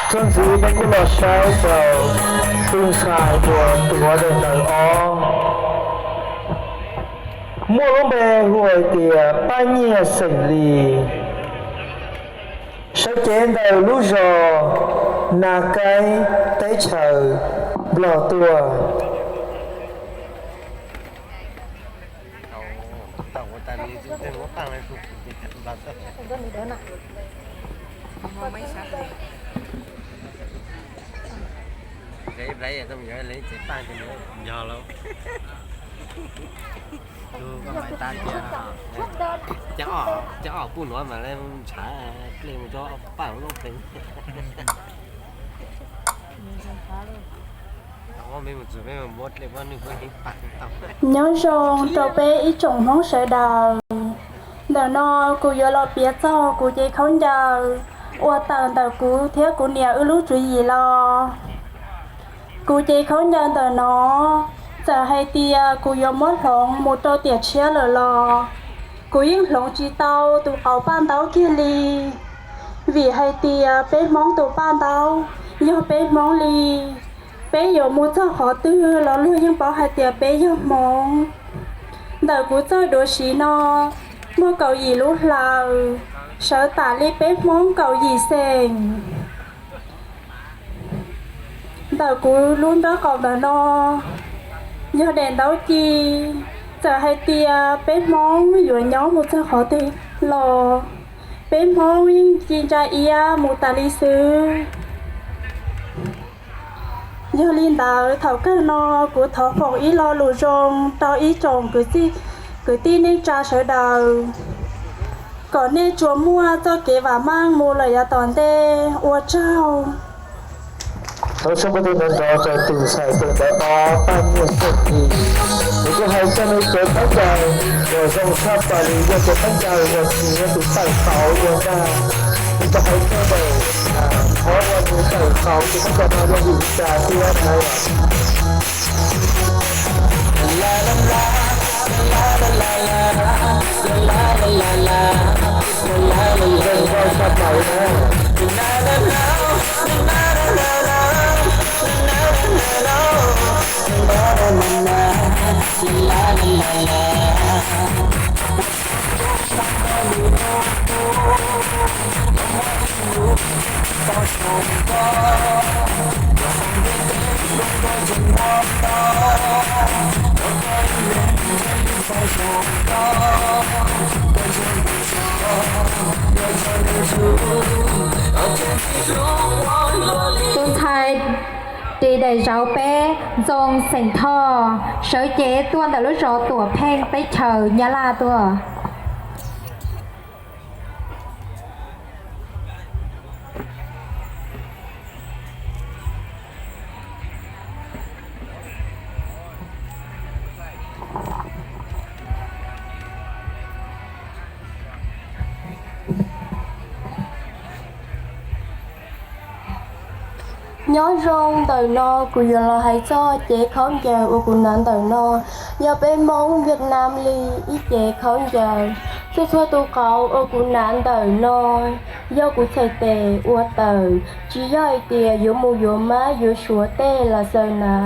Txuas ntxiv peb kuj los saib rau tus ntxhais uas tuav daim ntawv ob, muaj lub npe hu hais tias Paj Nyiaj xeem Lis, sawv cev ntawm lub zos Nas Kaib teb chaws Nplog tuaj. Cov ob puj nuav mas le ntshav dlej mus cov paj lub peev. Nyob zoo rau peb ib tsoom Hmoob sawv daws. Ntawm no kuv yuav los piav txog kuv cev khaub ncaws uas tawm ntawm kuv thiab kuv niam wb lub tswv yim los. Kuv cev khaub ncaws ntawm no, txawm hais tias kuv yuav muab hloov mus rau tiam tshiab lawm los kuv yeej hloov tsis tau tus qauv paj ntaub kiag li. Vim hais tias peb Hmoob tus paj ntaub yog peb Hmoob li. Peb yuav mus txog qhov twg los luag yeej paub hais tias peb yog Hmoob. Ntawm kuv txoj duav siv no muaj kaum yim lub hlaws, sawv tam li peb Hmoob kaum yim xeem. Ntawm kuv lub nraub qaum ntawm no yog daim ntaub ci. Txawm hais tias peb Hmoob yuav nyob mus txog qhov twg los peb Hmoob yeej ci ntsa iab mus tas li xwb. Yog li ntawd thaum kawg no kuv thov foom ib lo lus zoo rau ib tsoom kwv tij neej tsa sawv daws, kom nej tsuas muaj txoj kev vam meej mus lawm yav tom ntej. Ua tsaug. Thov sawv nrov nrov rau tus ntxhais tus ntawv ob Paj Nyiaj Xeem Lis, nws kuj hais txog nws cov khaub ncaws uas zoo tshaj plaws li yog cov khaub ncaws uas nws yog tus tawm qauv ua ntag. Nws tau hais txog ntawm qhov uas nws tawm qauv tus khaub ncaws no yog vim li cas thiab na. Tus ntxhais ris daim zauv peb, Ntxoo xeem Thoj, sawv cev tuaj ntawm lub zos Tuam Pheej teb chaws Nyab Laj tuaj. Nyob zoo, ntawm no kuv yuav los hais txog cev khaub ncaws uas kuv hnav ntawm no. Yog peb Hmoob Vietnam li ib cev khaub ncaws. Txhua txhua tus qauv uas kuv hnav ntawm no yog kuv txhais tes ua tawm, tsis yog hais tias yuav mus yuav mab yuav suav tej los xaws hnav.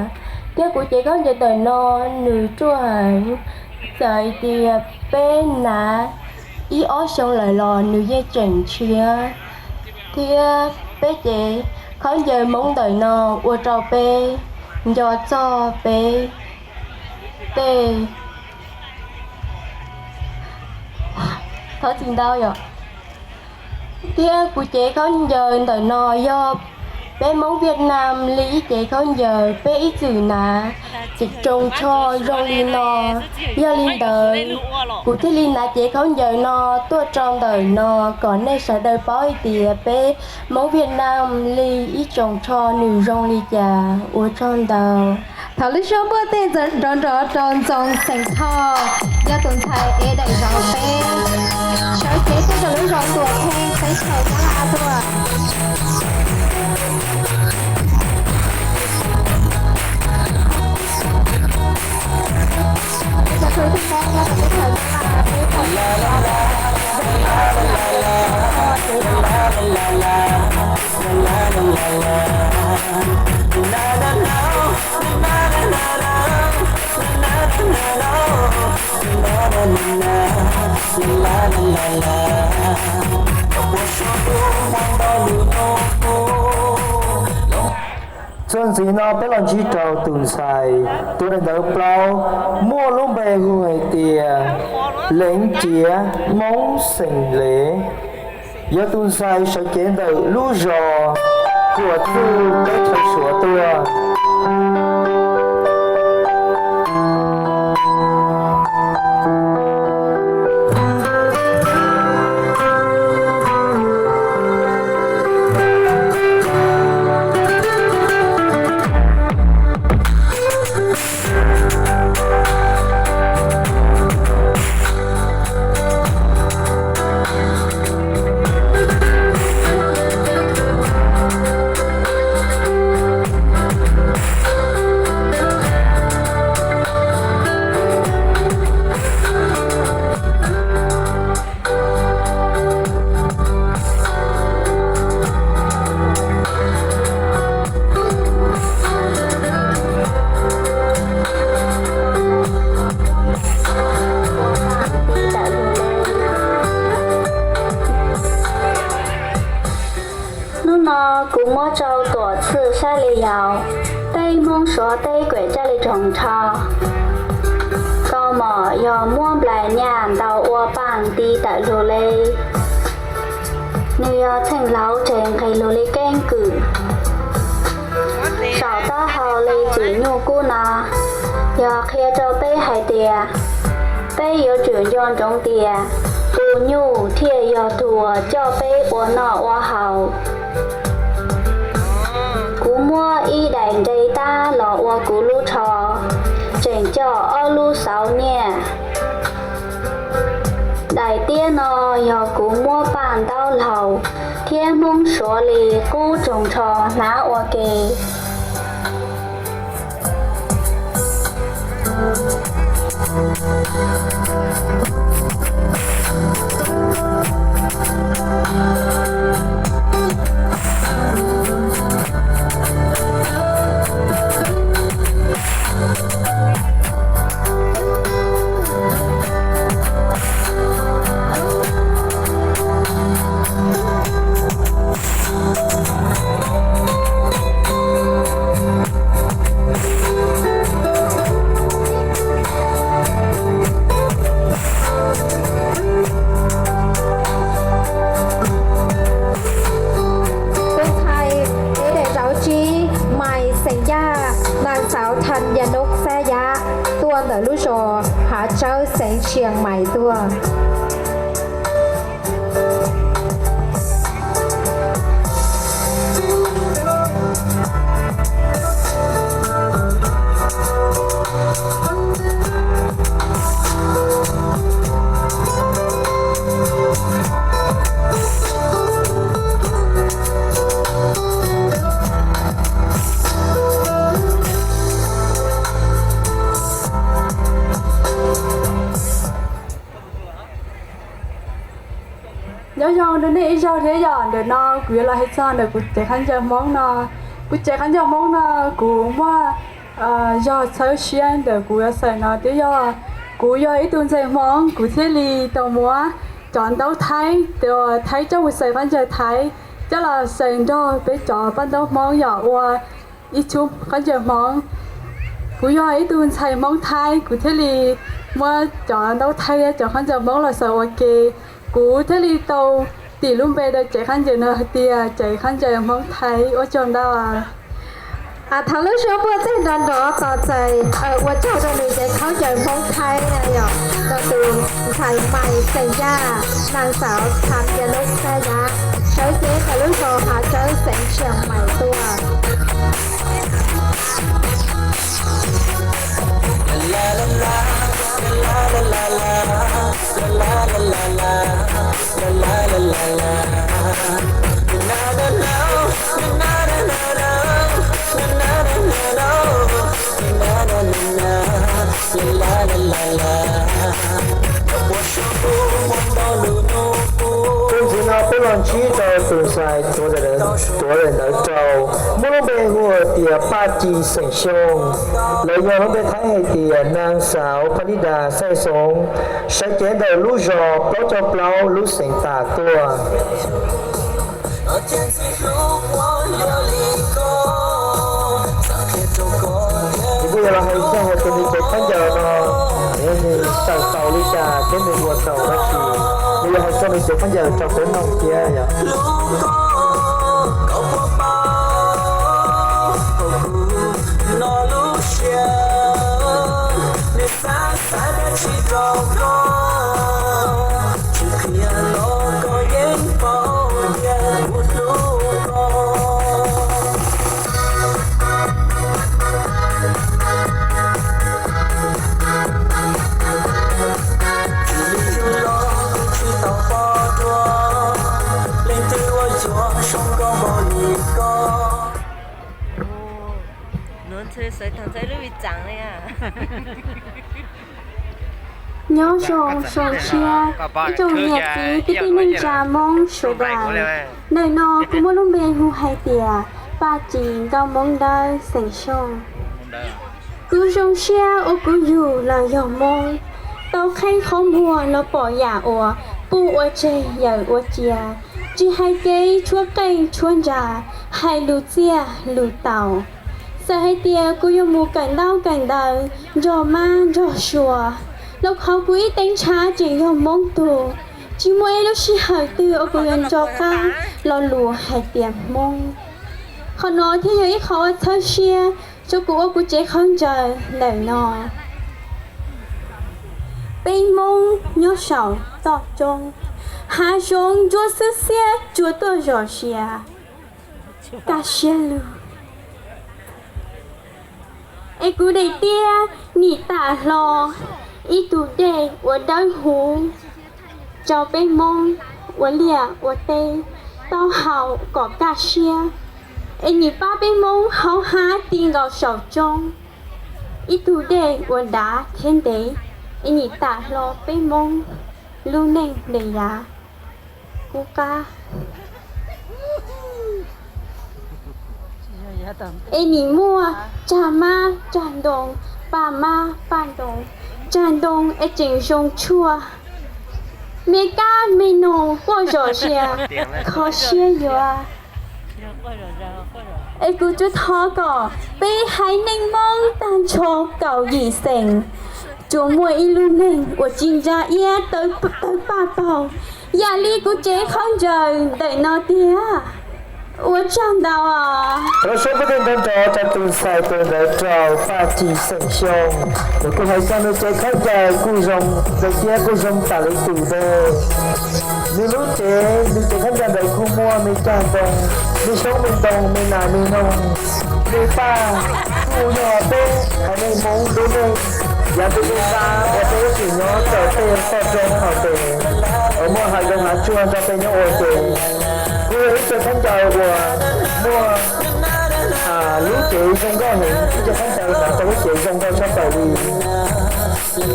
Thiab kuv cev khaub ncaws ntawm no nws ruaj heev, txawm hais tias peb hnav ib ob xyoo lawm los nws yeej tseem tshiab. Thiab peb cev khaub ncaws Hmoob ntawm no ua rau peb nco txog peb tej, thov txim ntau yom. Thiab kuv cev khaub ncaws ntawm no yog peb Hmoob Vietnam li ib cev khaub ncaws peb ib txwm hnav tsoos tsho zoo li no. Yog li ntawd, kuv thiaj li hnav cev khaub ncaws no tuaj rau ntawm no kom nej sawv daws paub hais tias peb Hmoob Vietnam li ib tsoos tsho nws zoo li cas. Ua tsaug ntau. Thov lub suab npuaj tej nrov nrov rau Ntxoo xeem Thoj, yog tus ntxhais ev daim zauv peb, sawv cev tuaj ntawm lub zos Tuam Pheej teb chaws Nyab Laj tuaj. Txuas ntxiv no peb los ntsib rau tus ntxhais tuav daim ntawv plaub muaj lub npe hu hais tias Leev Ciav Hmoob xeem Lev. Yog tus ntxhais sawv cev ntawm lub zos Kuam Txuj teb chaws Suav tuaj. Hnub no kuv muab rau Tuam Txwj saib li yog, peb Hmoob Suav teb kuam coj li tsoos nrho. Kaus mom yog muab nplais nyaj ntaus ua paaj nti tawm lug le. Nws yog txheej laus tseem nqis lug li keeb kwm. Saum taub hau li tsim nyuj kub no yog qhia rau peb hais tias peb yuav tsum nco ntsoov tias tus nyuj thiaj yog tus uas coj peb ua noj ua haus. Kuv muab ib daim nres tab los ua kuv lub tsho, tseem coj ob lub xauv nyiaj. Daim tiab no yog kuv muab paj ntaub laug thiab Hmoob Suav li qub tsoos nrho hnav ua ke. Tus ntxhais uas daim zauv tsib, Maiv xeem Yaj, Naag Xauv Tham Yas Nuj Xab Yab, tuaj ntawm lub zos Hav Tsawb xeev Tsias Mais tuaj. Nyob zoo rau nej ib zaug thiab yom, ntawm no kuv yuav los hais txog ntawm kuv tsev khaub ncaws Hmoob no. Kuv tsev khaub ncaws Hmoob no kuv muaj zog txhawb siab ntawm kuv yuav xaws no twb yog kuv yog ib tug ntxhais Hmoob kuv thiaj li tau muab cov ntaub Thaib, Thaib coj mus xaws khaub ncaws Thaib, coj los xaws nrog peb cov paj ntaub Hmoob yom ua ib txhub khaub ncaws Hmoob. Kuv yog ib tug ntxhais Hmoob Thaib kuv thiaj li muab cov ntaub Thaib thiab cov khaub ncaws Hmoob los xaws ua ke. Kuv thiaj li tau tim lub npe rau tsev khaub ncaws no hais tias tsev khaub ncaws Hmoob Thaib. Ua tsaug ntau. Thaum lub suab puag txeg nrov nrov tos txais ua tsaug rau nws tsev khaub ncaws Hmoob Thaib na yom, rau tus ntxhais Maiv xeem Yaj, Naag Xauv Tham Yas Nuj Xab Yab, sawv cev ntawm lub zos Hav Tsawb xeev Tsias Mais tuaj. Tus ntxiv no peb los ntsib rau Tus ntxhais tuav daim ntawv rau muaj lub npe hu hais tias Paj Ci xeem Xyooj, los yog lub npe Thaib hais tias Nag Xauv Pha Lij Das Xaij Xoov, sawv cev ntawm lub zos plaub caug plaub lub xeev Tam Tuaj. Nws kuj yuav los hais txog hais tias nws cov khaub ncaws no, nws tawm tau li cas thiab nws ua tau dab tsi, nws yuav hais txog nws cov khaub ncaws rau peb mloog thiab yom. Nyob zoo, zoo siab ib tsoom niam txiv kwv tij neej tsa Hmoob sawv daws. Ntawm no kuv muaj lub npe hu hais tias Paj Ci Nkauj Hmoob Dawb xeem Xyooj. Kuv zoo siab uas kuv yug los yog Hmoob, tau qhib qhov muag los pom yam uas pub ua tseg yawm ua cia, tsis hais kev tshuab qeej tshuab ntsa, hais lus txiaj lus taus. Txawm hais tias kuv yuav mus kawm ntaub kawm ntawv nrog mab nrog suav, los qhov kuv ib teev ntshav tseem yog Hmoob tug, tsis muaj ib lub sij hawm twg uas kuv yuav nco qab lo lus hais tias Hmoob. Qhov no thiaj yog ib qho uas txhawb siab rau kuv ua kuv tsev khaub ncaws ntawm no. Peb Hmoob nyob saum toj roob, hav zoov ntsuab xwb xiab tsuas tuaj zom sia, kaj siab lug. Es kuv daim tiab nim tam hlo ib tug dej uas dawb huv rau peb Hmoob ua liaj ua teb, taub hau kom kaj siab, es nim pab peb Hmoob haub hab ti nkaus saum roob. Ib tug dej uas dav thiab ntev, es nim tam hlo peb Hmoob lub neej ntees yav qub qab. Es nim muaj tsag mab tsag ntoo, paj mab paj ntoo, tsag ntoo es tseem zoo tshuaj, me kab me noog quaj zom sia, kho siab yuav. Es kuv tsuas thov kom peb haiv neeg Hmoob tag nrho kaum yim xeem tsuas muaj ib lub neej uas ci ntsa iab tawg paj paug yam li kuv tsev khaub ncaws ntawm no tiag. Ua tsaug ntau. Rau siab pub tej nrov nrov rau tus ntxhais tus ntawd rau Paj Ci xeem Xyooj, nws kuj hais txog nws tsev khaub ncaws kuj zoo, daim tiab kuj zoo tas li tus dej. Nws lub tsev, nws tsev khaub ncaws ntawd kuj muaj me cag ntoo, me xyoob me ntoo, me nas me noog, me paj, kuj yog peb haiv neeg Hmoob lub neej yav ntuj lub qab uas peb tseem nyob raws tej toj roob hauv pes uas muaj hav zoov hav tsuag nrog peb nyob ua ke. Kuj yog ib txoj khaub ncaws uas muaj lub cev zoo nkauj heev, ib txoj khaub ncaws hnav tau lub cev zoo nkauj tshaj plaws li. Tus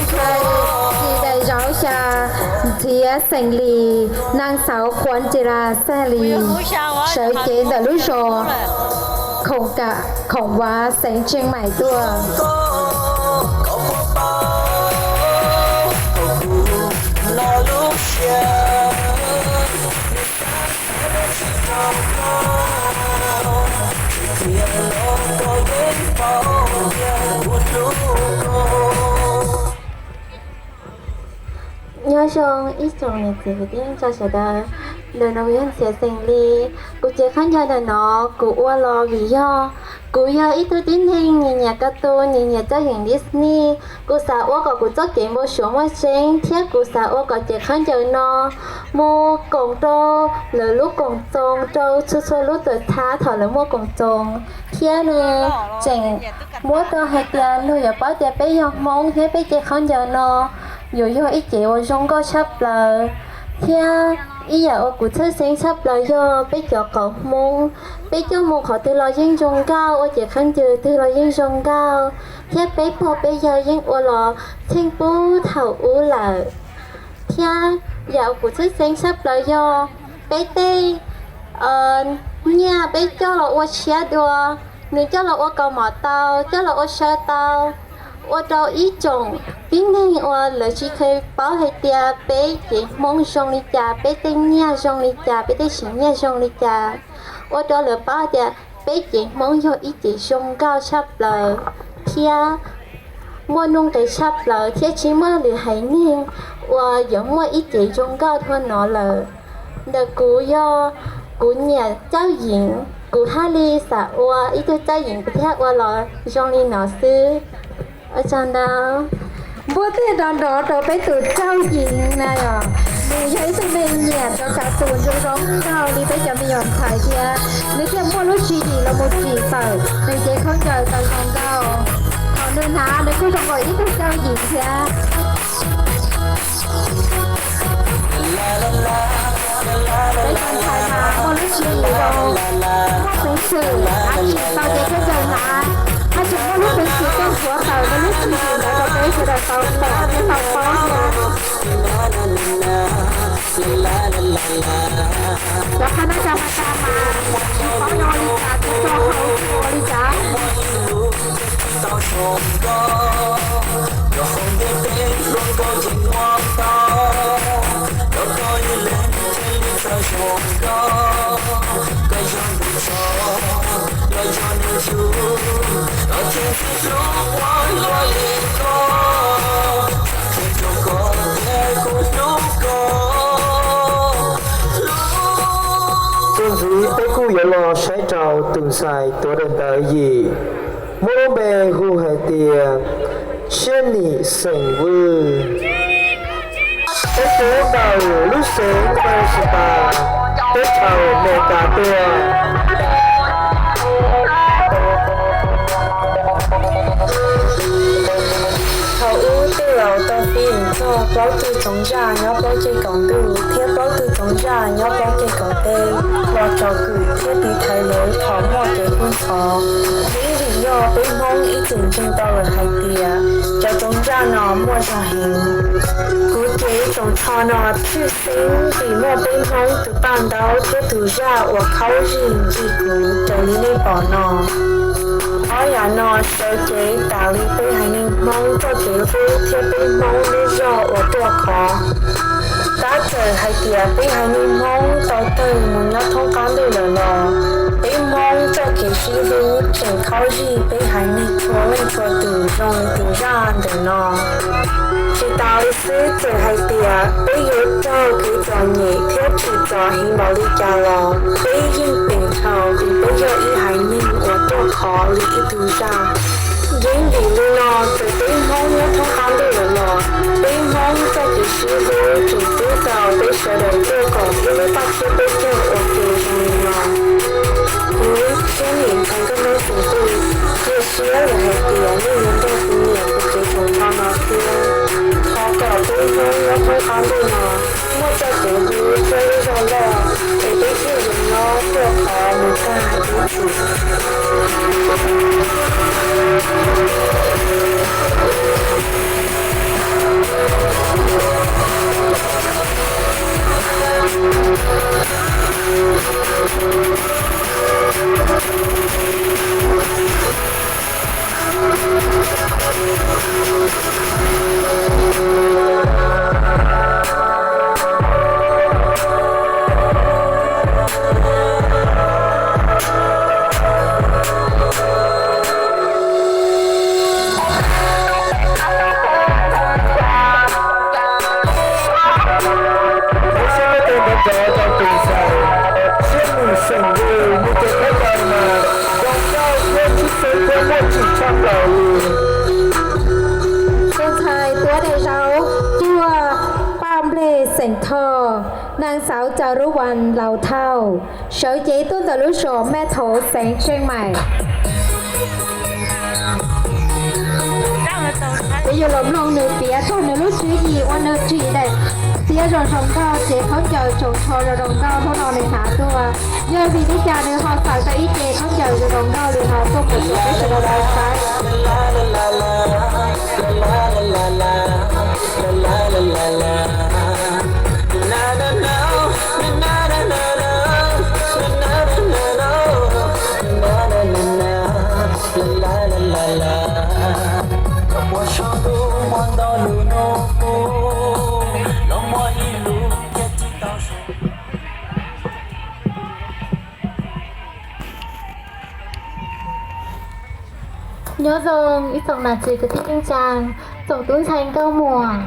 ntxhais Ci Dais Zauv Xya, Ntxhiav Xeem Lis, Naj Xauv Khuam Ntsi Las Xaj Lis, sawv cev ntawm lub zos Khoom Vav, xeev Tsheej Maim tuaj. Nyob zoo ib tsoom niam txiv kwv tij neej tsa sawv daws, ntawm no kuv yog Ntxhiav Xeem Lis. Kuv cev khaub ncaws ntawm no kuv ua los vim yog Kuv yog ib tug tib neeg nyiam nyiam kas tus, nyiam nyiam txawj yeem Disney. Kuv xav ua kom kuv txoj kev npau suav muaj tseeb, thiab kuv xav ua kom cev khaub ncaws no mus koom rau lawv lub koom txoos, rau txhua txhua lub tuam txhab thaum lawv muaj koom txoos, thiab nws tseem muab rau hais tias luag yuav paub tias peb yog Hmoob thiab peb cev khaub ncaws no yuav yog ib cev uas zoo nkauj tshaj plaws. Thiab ib yam uas kuv txhawj xeeb tshaj plaws yog peb cov qauv Hmoob, peb coj mus qhov twg los yeej zoo nkauj, ua cev khaub ncaws twg los yeej zoo nkauj, thiab peb pog peb yawg yeej ua los txheej puag thaum ub lawm. Thiab yam uas kuv txhawj xeeb tshaj plaws yog peb tej nyiaj peb coj los ua tshiab dua, nws coj los ua kaus mom tau, coj los ua saw tau, ua rau ib tsoom tib neeg uas lawv tsis kheev paub hais tias peb cev Hmoob zoo li cas, peb tej nyiaj zoo li cas, peb tej siv nyiaj zoo li cas, ua rau lawv paub hais tias peb cev Hmoob yog ib cev zoo nkauj tshaj plaws, thiab muaj nuj nqis tshaj plaws, thiab tsis muaj lwm haiv neeg uas yuav muaj ib cev zoo nkauj dua no lawm. Ntawm kuv yog kuv nyiam txawj yeem, kuv thiaj li xav ua ib tug txawj yeem, kuv thiaj ua los zoo li no xwb. Ua tsaug ntau. Npuaj tej nrov nrov rau peb tus txawj yeem na yom. Nws yog ib tug me nyuam rau kas tus zoo zoo nkauj li peb cov me nyuam ntxhais thiab. Nws thiaj muaj lub tswv yim los mus tsim tawm nws cev khaub ncaws tau zoo nkauj. Thaum nws hnav nws kuj zoo nkaus ib tug txawj yeem thiab. Peb cov ntxhais mas muaj lub tswv yim zoo, muaj peev xwm hnav tsis tau cev khaub ncaws hnav, haj tseem muaj lub peev xwm tuaj nthuav tawm nws lub tswv yim ntawd rau peb sawv daws tau pom thiab tau paub thiab. Cov qhab nab cov ha tas mas tsis paub yog ua li cas, tsis tau hau ua li cas. Txuas ntxiv peb kuj yuav los saib rau tus ntxhais tuav daim ntawv yim, muaj lub npe hu hais tias Tshiab Nim xeem Vwj. Peb tuav ntawm lub xeev Npawg Xis Tas, teb chaws Amelikas tuaj. Thaum ub tej laus tau fij txog plaub tug txoov zaj nyob plaub ceg kaum ntuj thiab plaub tug txoov zaj nyob plaub ceg kaum teb los tsom kwm thiab tiv thaiv lawv thaum muaj kev kub ntxhov. Vim yog peb Hmoob ib txwm ntseeg tau lawm hais tias cov txoov zaj no muaj zog heev. Kuv cev tsoos tsho no tshwj xeeb vim muaj peb Hmoob tus paj ntaub thiab tus zaj uas khaub zig ntsig kuv raws li nej pom no. Ob yam no sawv cev tas li peb haiv neeg Hmoob txoj kev hlub thiab peb Hmoob lub zog uas ruaj khov. Tab txawm hais tias peb haiv neeg Hmoob tau tawg mus nyob thoob qab ntuj lawm los peb Hmoob txoj kev sib hlub tseem khaub zig peb haiv neeg txhua leej txhua tus zoo li tus zaj ntawm no. Tsis tas li xwb, txawm hais tias peb yuav raug kev txom nyem thiab tsim txom heev npaum li cas los peb yeej peem dhau vim peb yog ib haiv neeg uas ruaj khov li ib tug zaj. Yeeb vim li no txawm peb Hmoob nyob thoob qab ntuj lawm los peb Hmoob txoj kev sib hlub tseem pub tau peb sawv daws tuaj koom ib lub paj siab peb caug ua ke zoo li no. Kuv Tshiab Nim thov nkauj Hmoob tsoom phooj ywg, cia siab lawm hais tias nej yuav nrog kuv nyiam kuv cev tsoos tsho no thiab. Thov kom peb Hmoob nyob thoob qab ntuj no muaj txoj kev hlub thiab lub zog loj, es peb thiaj yuav nyob ruaj khov mus tag ib txhis. Nag xauv caw rub vas laus thauj, sawv cev tuaj ntawm lub zos Mab Thauv xeev Tsheej Maim. Peb yuav los mloog nws piav txog nws lub tswv yim ua nws tsim daim tiab zoo zoo nkauj, cev khaub ncaws tsoos tsho zoo zoo nkauj hnub no nws hnav tuaj. Yog vim li cas nws ho txawm tau ib ce khaub ncaws zoo zoo nkauj li no tuaj mus rau peb sawv daws tau saib. Nyob zoo ib tsoom nam txiv kwv tij neej tsaa, tsoom tub ntxhais nkauj muam,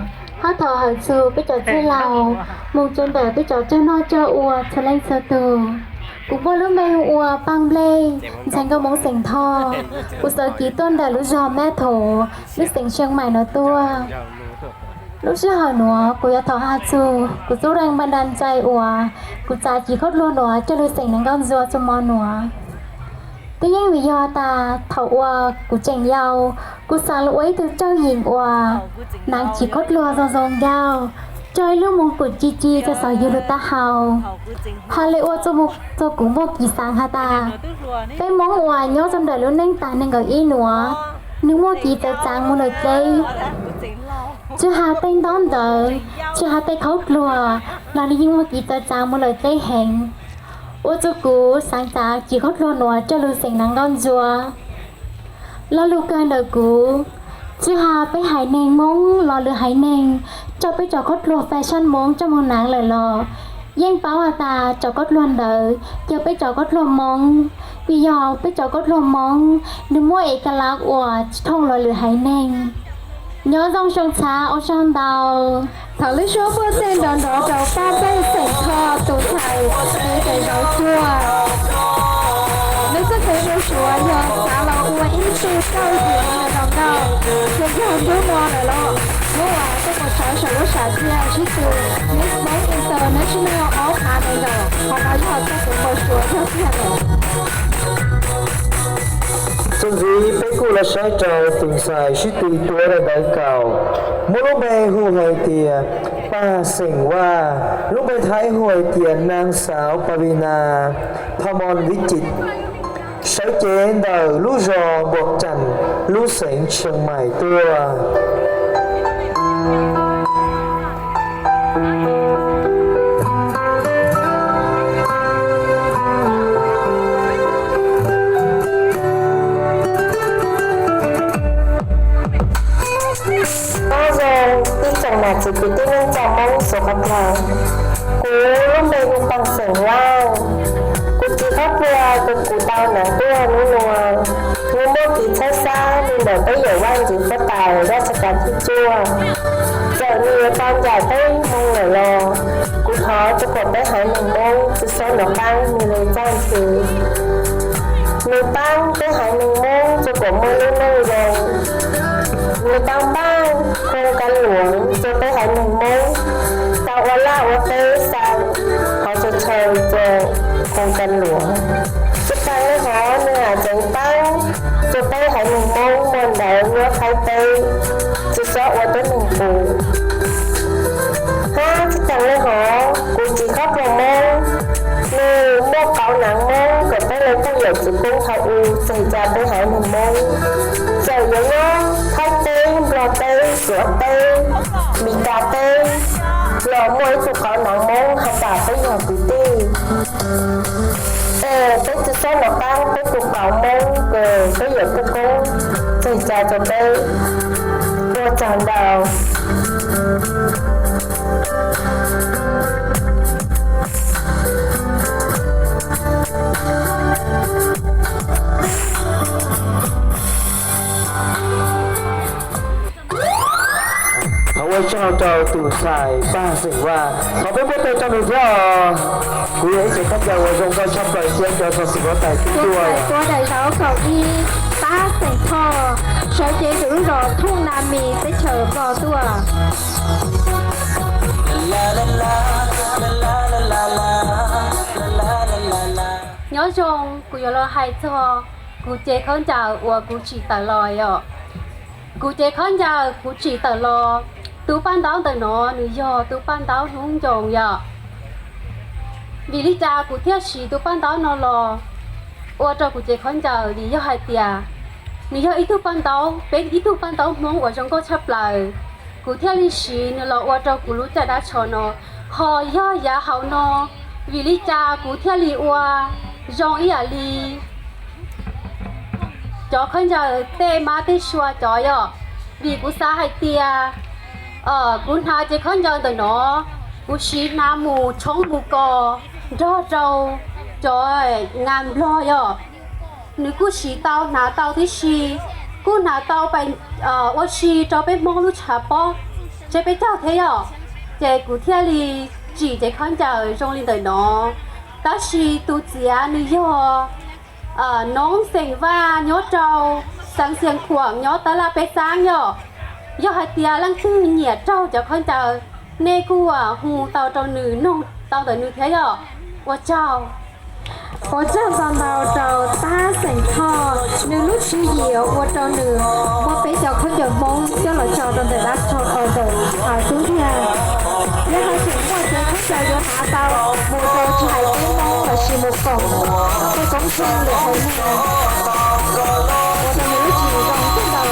hab thov hawm txug peb cov txwj laus, moog rua ntawm peb cov coj noj coj ua txhua leej txhua tug. Kuv muaj lub npe hu ua Paaj Nplej, ntxhais nkauj Moob xeem Thoj. Kuv txawv kiv tuaj ntawm lub zog Mab Thauv, lub xeev Tsheej Maim nuav tuaj. Lub sij hawm nuav kuv yuav thov has txug kuv txuj dlej npaj daj ntsais uas kuv txav cim khaub dluag nuav coj lug xeem Naj Nkauj Ntxua txuj mo nuav. Twb yeej vim yog tas thaum uas kuv tseem yau, kuv xaav lug ua ib tug tsooj yim uas naav cim khaub dluag zoo zoo nkauj, coj ib lub moos kuam ci ci rua xov yug lug taub hau. Has le ua txug kuv muaj kev xaav has tas, peb Moob uas nyob rua ntawm lub neej taag neeg nkaum ib nuav, nwg muaj kev txawv txaav moog lawm dleb. Tsi has tej ntaub ntawv, tsi has tej khaub dluag, los nwg yeej muaj kev txawv txaav moog lawm dleb heev. Ua rua kuv xaav txav cim khaub dluag nuav coj lug xeem Naj Nkauj Ntxua. Lo lug kawg ntawm kuv, tsi has peb haiv neeg Moob los lwm haiv neeg, coj peb cov khaub dluag fashion Moob coj moog naav lawm los, yeej paub has tas cov khaub dluag ntawd yog peb cov khaub dluag Moob, vim yog peb cov khaub dluag Moob nwg muaj ev ka lav uas tsi thooj los lwm haiv neeg. Nyob zoo xyoo txhav ua tsaug ntau. Thaum lub suab puj txeeg nrov nrov rau Paaj Nplej xeem Thoj tus ntxhais, nws tseem zov tuaj. Nws txuj kev ua suav yog xav los ua ib tug tsooj yim zoo nkauj, txug yog nub nuav lawm los, nub uas tuaj mus tshawb saum lub sam thiaj sib tw Miss Moob International ob phav nees nkaum, qhov no yog txuj kev ua suav yog tiag lawm. Txuas ntxiv peb kuj los saib rau tus ntxhais sib tw tuav daim ntawv kaum, muaj lub npe hu hais tias Paj Xeem Vaj, lub npe Thaib hu hais tias Naj Xauv Pavina Phamon Vijit, sawv cev ntawm lub zos Npuam Cam, lub xeev Tsheej Maim tuaj. Nyob zoo ib tsoom nam txiv kwv tij neej tsa Moob suav qhov dlaag. Kuv lub npe hu Paj Xeem Vaj. Kuv txiv khaub dluag kws kuv tau naav tuaj nub nuav, nwg muaj kev txhawb xab le ntawm peb yawm Vaj ntxwv huab tais Raj Kab Thib Cuaj. Txawm nwg yuav tau ncaim peb moog lawm los, kuv thov rua kuas peb haiv neeg Moob tsi xob nov qaab nwg le txaj ntshe. Nwg paab peb haiv neeg Moob rua kuas muaj lub neej zoo. Nwg tau paab khoo ka luam rua peb haiv neeg Moob tau ua laj ua teb xaa qhov tsaw chaw rua khoo ka luam. Tsi taag le hov nwg has tseev paab rua peb haiv neeg Moob muaj ntawv nyob Thaib teb, tsi xob ua tuab neeg pum. Hab tsi taag le hov kuv txiv khaub dluag Moob, nwg muaj qauv naav Moob kom peb le puj yawm txiv poob hauv u txeg ca peb haiv neeg Moob. Txawm yuav nyob Thaib teb, Nplog teb, Suav teb, Mis Kas teb, los muaj ib tug qauv naav Moob has tas peb yog kwv tij. Es peb tsi xob nov qaab peb tug qauv Moob kws peb yawm puj koob txeg ca rua peb. Ua tsaug ntau. Thov ua tsaug rau tus ntxhais Paj Xeem Vaj, thov peb npuaj tes rau nws thiab os. Kuv yog ib tug khaub ncaws uas zoo nkauj tshaj plaws thiab cov xov xwm huab tais tib tuaj. Tus ntxhais tua daim zauv kaum ib, Paj Xeem Thoj, sawv cev ntawm lub zos Thooj Na Mis teb chaws Nplog tuaj. Zoo kuv yuav los hais txog kuv cev khaub ncaws uas kuv tsim tawm los yom. Kuv cev khaub ncaws kuv tsim tawm los, tus paj ntaub ntawm no nws yog tus paj ntaub hnub ncoos yom. Vim li cas kuv thiaj siv tus paj ntaub no los ua rau kuv cev khaub ncaws? Vim yog hais tias nws yog ib tug paj ntaub, peb ib tug paj ntaub Hmoob uas zoo nkauj tshaj plaws, kuv thiaj li siv nws los ua rau kuv lub caj dab tsho no. Ho yog yav hauv no, vim li cas kuv thiaj li ua zoo ib yam li cov khaub ncaws tej mab tej sua cov yom? Vim kuv xav hais tias kuv hnav cev khaub ncaws ntawm no, kuv siv hnav mus tshoob mus kos nrog rau cov nas nplog yom. Nws kuj siv tau hnav tau tib si, kuj hnav tau ua si rau peb Hmoob lub tshav pob tseb peb caug thiab yom. Ces kuv thiaj li tsim cev khaub ncaws zoo li ntawm no. Tab sis tus txiav nws yog Noob xeem Vaj nyob rau xeev Xiav Khuam nyob Tab Laj Peb Xaab yom. Yog hais tias leej twg nyiam raug cov khaub ncaws, nej kuj hu tau rau nws, noog tau ntawm nws thiab yom. Ua tsaug. Ua tsaug ntau ntau rau Tab Xeem Thoj, nws lub tswv yim ua rau nws muab peb cov khaub ncaws Hmoob coj los tso rau ntawm dab tsho ntawm tub thiaj. Yog hais tias muaj cev khaub ncaws yuav hnav tau mus rau tsis hais peb Hmoob los sis mus koom tej koob tsheej lwm haiv neeg, ua rau nws lub tswv yim zoo kawg nkaus li na.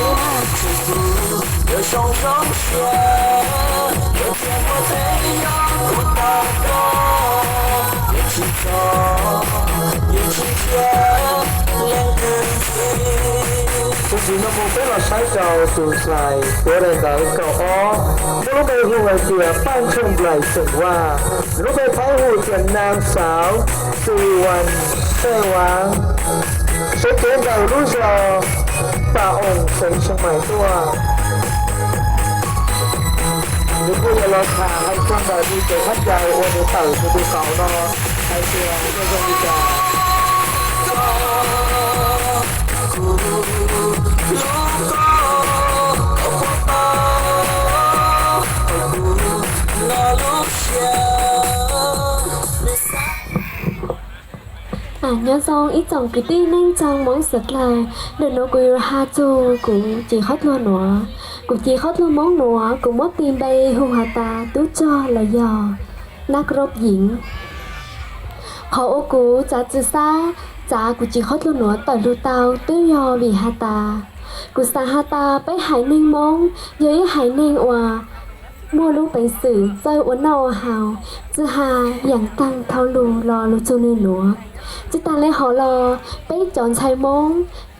Txuas ntxiv no mus peb los saib rau tus ntxhais tuav daim ntawv kaum ob, muaj lub npe hu hais tias Paj Ntsuag Nplaim xeem Vaj, lub npe Thaib hu tias Nag Xauv Xi Wan Xej Vaj, sev kev ntawm lub zos Pam Oos xeev Xeev Maim tuaj. Nws kuj yuav los tham hais txog ntawm nws cev khaub ncaws uas nws tawm nws tus kauv no hais tias zoo li cas. Nyob zoo ib tsoom kwv tij neej tsa Hmoob suav dlawg, ntawm nuav kuv yuav has txug kuv cev qhov dluag nuav. Kuv cev qhov dluag Hmoob nuav kuv muab tis npe hu has tas tub rog los yog nab krov yeev. Qhov uas kuv txav txwv xab txav kuv cev qhov dluag nuav tawm lug tau twb yog vim has tas kuv xaav has tas peb haiv neeg Hmoob yog ib haiv neeg uas muaj lub peev xwm txawj ua noj ua haus, txawj has yaam taag dhau lug los lug txug nwg nuav. Tsi taag le hov los peb cov ntxhais Hmoob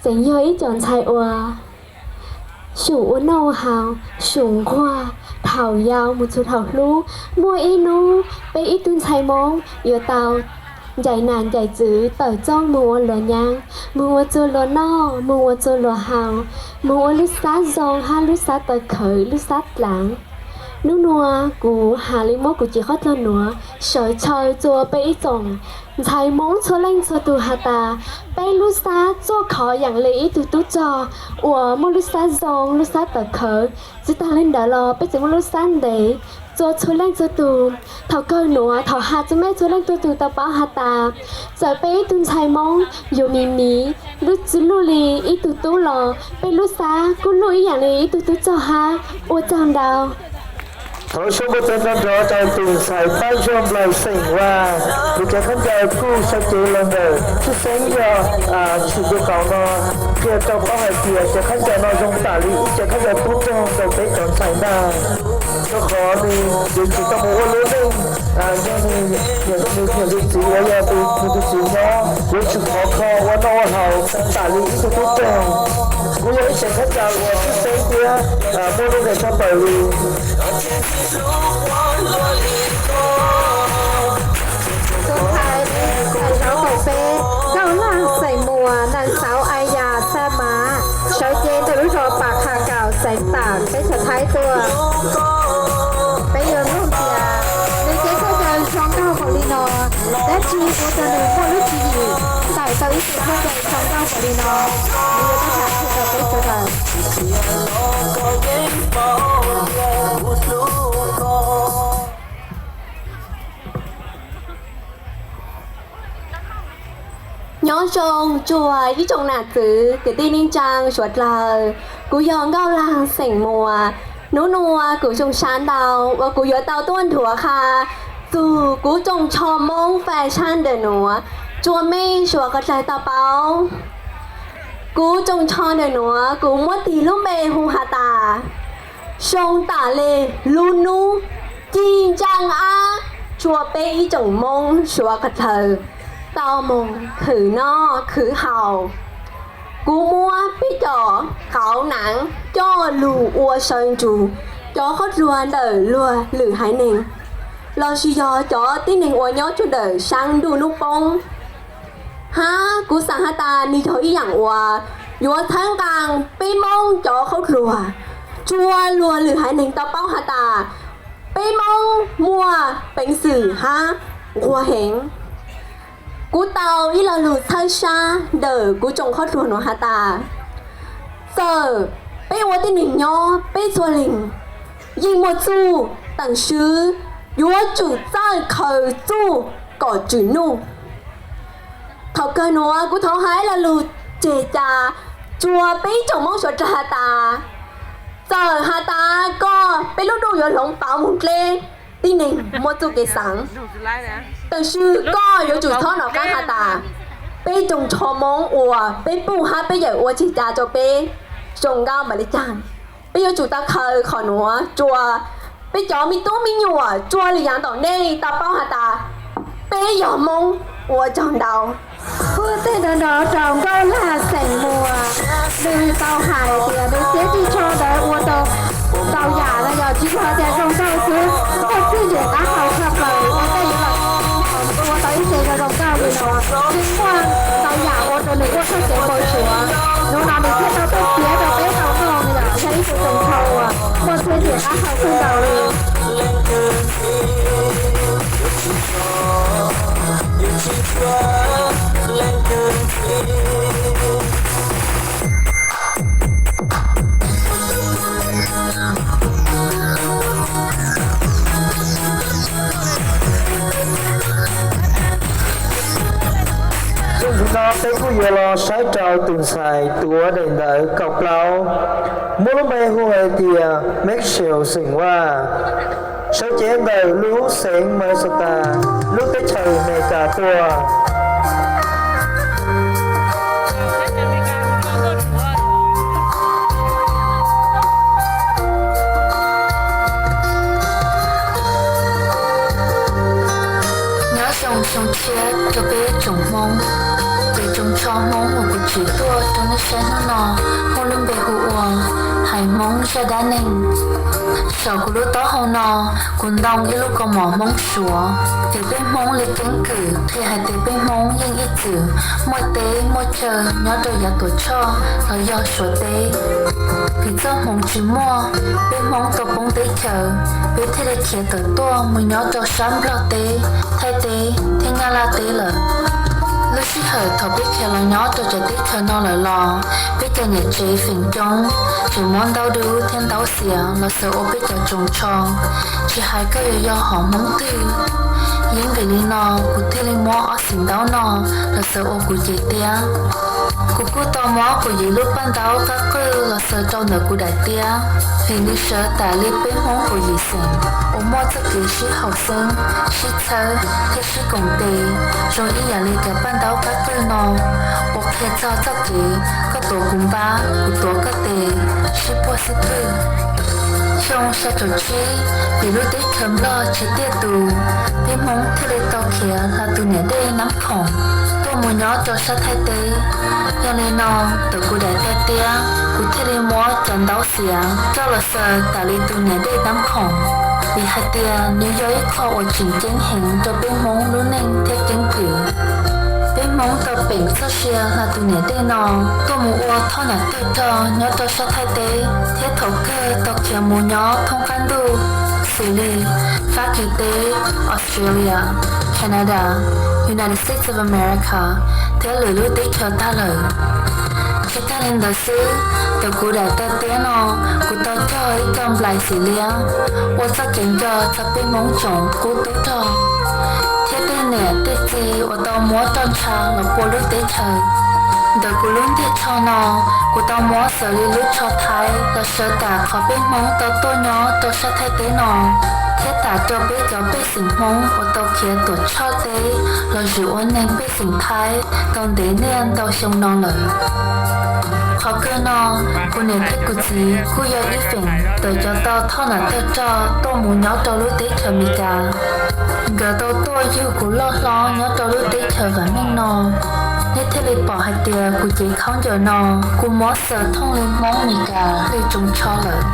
tseem yog ib cov ntxhais uas xyum ua noj ua haus, xyum nquag thaum yau mus txug thaum hlub. Muaj ib nub peb ib tug ntxhais Hmoob yuav tau ncaim nam ncaim txwv tawm txooj moog ua luas nyaav, moog ua txug luas noj, moog ua txug luas haus, moog ua lub xab zoo hab lub xab tawv khawv, lub xab dlaav. Nub nua kuv has le muab kuv cev qhov dluag nuav sawv tshawv txua peb ib tsoom ntxhais Hmoob txhua leej txhua tug has tas peb lub xab txuaj khov yaam le ib tug tub rog uas muaj lub xab zoo, lub xab tawv khawv. Tsi taag le ntawd los peb tseem muaj lub xab ntev txua txhua leej txhua tug. Thaum kawg nuav thaum has txug mej txhua leej txhua tug tau paub has tas txawm peb ib tug ntxhais Hmoob yuav miv miv lub txwv luj le ib tug tub los peb lub xab kuj luj ib yaam le ib tug tub rog hab. Ua tsaug ntau. Thov sub npuj teg nrov nrov rau tus ntxhais Paj Ntsuag Nplaim xeem Vaj, nws cev khaub ncaws kuj sawv cev los ntawm tshwj xeeb yog tsim tus kauv no, qhia rau paub hais tias cev khaub ncaws no zoo tam li ib cev khaub ncaws tub rog rau peb cov ntxhais ntag. Rau qhov nws yuav tsis tau mus ua lub neej nrog nws niam nws niam nws txiv uas yog tus nws tus txiv nyob, yuav tsum khov kho ua noj ua haus tam li ib tug tub rog. Kuj yog ib cev khaub ncaws uas tshwj xeeb thiab muaj lub npe tshaj plaws li. Tus ntxhais, ntxhais zauv kaum peb, Nkauj Laag xeem Muas, Naj Xauv Aya Xa Mav, sawv cev ntawm lub zos Pam Qha Kaum xeev Tam teb chaws Thaib tuaj. Peb yuav nug tias nws cev khaub ncaws zoo nkauj npaum li no, dab tsi ua rau nws muaj lub tswv yim tawm tau ib cev khaub ncaws zoo nkauj npaum li no. Nws yuav tau tham qhia rau peb sawv daws. Nyob zoo tsuas ib tsoom nam txiv kwv tij neej tsaa suav dlawg, kuv yog Nkauj Laag xeem Muas. Nub nua kuv zoo sab ntau uas kuv yuav tau tuaj nthuav qha txug kuv tsoos tsho Moob fais tshaj ntawm nuav tsua mej suav qhov dlawg tau paub. Kuv tsoos tsho ntawm nuav kuv muab tig lub npe hu has tas, zoo tam le lub nub ci ntsaa ab tsua peb ib tsoom Moob suav qhov dlawg tau moog khwv noj khwv haus. Kuv muab peb cov qauv naav coj lug ua saw ntsug cov qhaub dluag ntawm luag lwm haiv neeg, lossis yog cov tib neeg uas nyob tsua ntawm saab ntuj nub poob. Hab kuv xaav has tas nwg yog ib yaam uas yuav txhawb nqaa peb Moob cov qhaub dluag tsua luag lwm haiv neeg tau paub has tas peb Moob muaj peev xwm hab nquag heev. Kuv tau ib lo lug txhawb sab ntawm kuv tsoom qhaub dluag nuav has tas, txawm peb ua tib neeg nyob peb txhua leeg yeej muaj txuj, tab sis yuav tsum txawj khaws txuj kom tswm nuj. Thaum kawg nuav kuv thov has ib lo lug tseg ca tsua peb tsoom Moob suav dlawg has tas, txawm has tas koj peb lub ntuj yuav hloov pauv moog dleb, tib neeg muaj txuj kev xaav, tab sis koj yuav tsum txhob nov qaab has tas peb tsoos tsho Moob uas peb puj hab peb yawm ua tseg ca rua peb zoo nkauj npaum le caag. Peb yuav tsum tau khaws qhov nuav tsua peb cov me tub me nyuam tsua lwm yaav tom ntej tau paub has tas peb yog Moob. Ua tsaug ntau. Kuj teg nrov nrov rau Nkauj Lag xeem Muas, nwg tau hais tias nwg siab tsi tsho ntawd ua tau ntau yaam no yog tsi yog tias zoo nkauj xwb, muaj txuj ntsim qab hau tshaj plaws ua tej yuav ua tau ib ce zoo zoo nkauj li no. Twb muaj ntau yaam ua rau nwg muaj txuj kev npau suav, nub no nwg thiaj tau tuaj piav rau peb tau mloog no yog ib tug tsoos tsho uas muaj txuj ntsim qab hau kawg nkaus li. Txuj ntxiv no peb kuj yuav los saib rau tus ntxhais tuav daim ntawv kaum plaub, muab lub npe hu hais tias Maxwell xeem Vaj, sawv cev ntawm lub xeev Minnesota, lub teb chaws Amelikas tuaj. Nyob zoo xyoo tshiab rau peb tsoom Hmoob. Ces tsoos tsho Hmoob uas kuv tsim tuaj rau nej saib hnub no muaj lub npe hu ua Haiv Hmoob Zaj Dab Neeg. Saum kuv lub taub hau no, kuv ntoo ib lub kaus mom Hmoob Suav. Ces peb Hmoob li keeb kwm qhia hais tias peb Hmoob yeej ib txwm muaj teb muaj chaw nyob rau yav Tuam Tshoj los yog Suav teb. Vim txoj hmoov tsis muaj, peb Hmoob tau poob teb chaws, peb thiaj li khiav tawm tuaj mus nyob rau sab Nplog teb, Thaib teb thiab Nyab Laj teb lawm. Lub sij hawm thaum peb khiav los nyob rau cov teb chaws no lawm los, peb cov niam tsev feem coob tseem muab ntaub dub thiab ntaub xiav los xaws ua peb cov tsoos tsho. Tsis hais koj yuav yog hom Hmoob twg. Yeeb vim li no kuv thiaj li muab ob xim ntaub no los xaws ua kuv cev tiab. Kuv kuj tau muab kuv yim lub paj ntaub qab qwj los xaws rau ntawm kuv daim tiab. Vim nws sawv tas li peb Hmoob kaum yim xeem uas muaj txoj kev sib haum xeeb, sib txhawb thiab sib koom tes zoo ib yam li cov paj ntaub qab qwj no, uas qhia txog txoj kev koj tuav kuv npab, kuv tuav koj tes, sib puag sib pwg. Xyoo xya caum tsib, vim lub teb chaws Nplog tsis tiaj tus, peb Hmoob thiaj li tau khiav hla tus niam dej Nab Khoom tuaj mus nyob rau sab Thaib teb. Yog li no, ntawm kuv daim tiab, kuv thiaj li muab cov ntaub xiav coj los xaws tas li tus niam dej Nab Khoom, vim hais tias nws yog ib qho uas tseem ceeb heev rau peb Hmoob lub neej thiab keeb kwm. Peb Hmoob tau peem txoj sia hla tus niam dej no tuaj mus ua thoj nam tuaj rog nyob rau sab Thaib teb, thiab thaum kawg tau khiav mus nyob thoob qab ntuj, xws li Fab Kis teb, Australia, Canada, United States of America, thiab lwm lub teb chaws tag lawm. Tsis tag li ntawd xwb, ntawm kuv daim tiab no, kuv tau cog ib co nplais xim liab ua txoj kev nco txog peb Hmoob tsoom qub tub rog, thiab tej niam tej txiv uas tau muab roj ntsha los pua lub teb chaws. Ntawm kuv lub ntiag tsho no, kuv tau muab xws li lub tsho Thaib los sawv tam qhov peb Hmoob tau tuaj nyob rau sab Thaib teb no, thiab tam rau peb cov pej xeem Hmoob uas tau khiav tuam tshoj teb los zwm ua neeg pej xeem Thaib tau ntev niaj ntau xyoo no lawm. Qhov kawg no, kuv niam thiab kuv txiv kuj yog ib feem ntawm cov tau thauj nam tawg roj tuaj mus nyob rau lub teb chaws Amelikas. Nkawd tau tuaj yug kuv loj hlob nyob rau lub teb chaws vam meej no. Nej thiaj li pom hais tias kuv cev khaub ncaws no, kuv muab xaws thooj li Hmoob Amelikas li tsoos tsho lawm.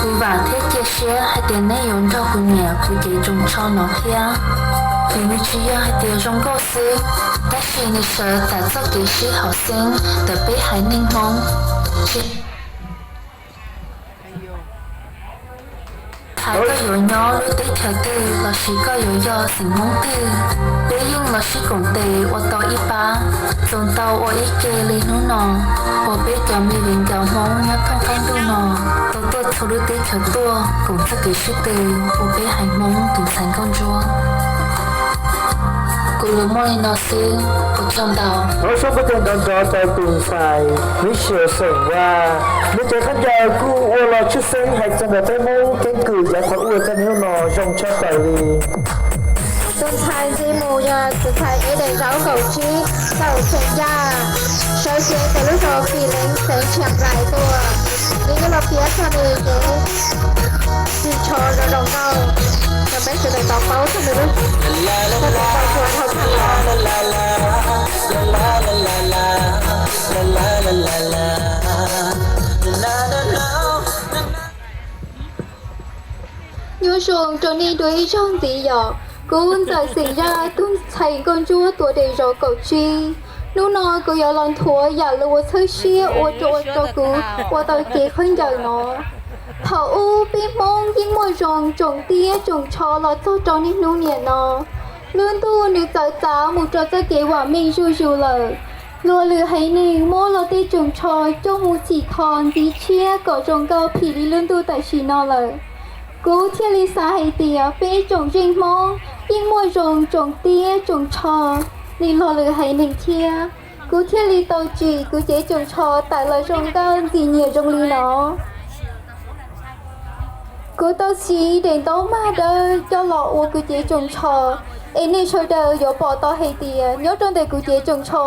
Kuv vam thiab cia siab hais tias nej yuav nrog kuv nyiam kuv cev tsoos tsho no thiab, vim nws tsis yog hais tias zoo nkauj xwb, tab sis nws sawv tam txoj kev sib haum xeeb ntawm peb haiv neeg Hmoob. Tsis hais koj yuav nyob lub teb chaws twg lossis koj yuav yog xeem Hmoob twg, peb yeej los sib koom tes ua tau ib pab, txaus ntau ua ib ke li hnub no, uas peb cov me viv ncaus Hmoob nyob thoob qab ntuj no tau tuaj txhua lub teb chaws tuaj koom txoj kev sib tw ua peb haiv Hmoob tus ntxhais nkauj ntsuab. Kuv lus muaj li no xwb, ua tsaug ntau. Thov sab npuaj tes nrov nrov rau tus ntxhais Michelle xeem Vaj, nws cev khaub ncaws kuj ua los tshwj xeeb hais txog ntawm peb Hmoob keeb kwm yav thaum ub txog niaj hnub no zoo tshaj plaws li. Tus ntxhais ntxiv mus yog tus ntxhais Ev Daim Zaub kaum tsib, xeem Yaj, sawv cev ntawm lub zos Fim Leev xeev Tsheej Rais tuaj. Nws yeej los piav txog nws kev tsis tsho zoo zoo nkauj rau peb sawv daws tau paub txog nws lub, txog nws tau ua dhau tag los. Nyob zoo rau nej dua ib zaug ntxiv yom. Kuv ntxawm xeem Yaj tus ntxhais nkauj ntsuab tuav daim zos kaum tsib. Hnub no kuv yuav los nthuav yam lus uas txhawb siab ua rau, ua rau kuv ua tau cev khaub ncaws no. Thaum ub peb Hmoob yeej muaj zoo tsoom tiab tsoom tsho los txog rau niaj hnub niam no. Lub ntuj nws txawv txav mus rau txoj kev vam meej zuj zus lawm. Luag lwm haiv neeg muab luag tej tsoos tsho coj mus txhim kho ntxiv tshiab kom zoo nkauj phim li lub ntuj tam sim no lawm. Kuv thiaj li xav hais tias peb tsoom zeej Hmoob yeej muaj zoo tsoom tiab tsoom tsho li luag lwm haiv neeg thiab. Kuv thiaj li tau tsim kuv cev tsoos tsho tawm los zoo nkauj ntxim nyiam zoo li no. Kuv tau siv daim ntaub mag dawb coj los ua kuv cev tsoos tsho, es nej sawv daws yuav pom tau hais tias nyob rau ntawm kuv cev tsoos tsho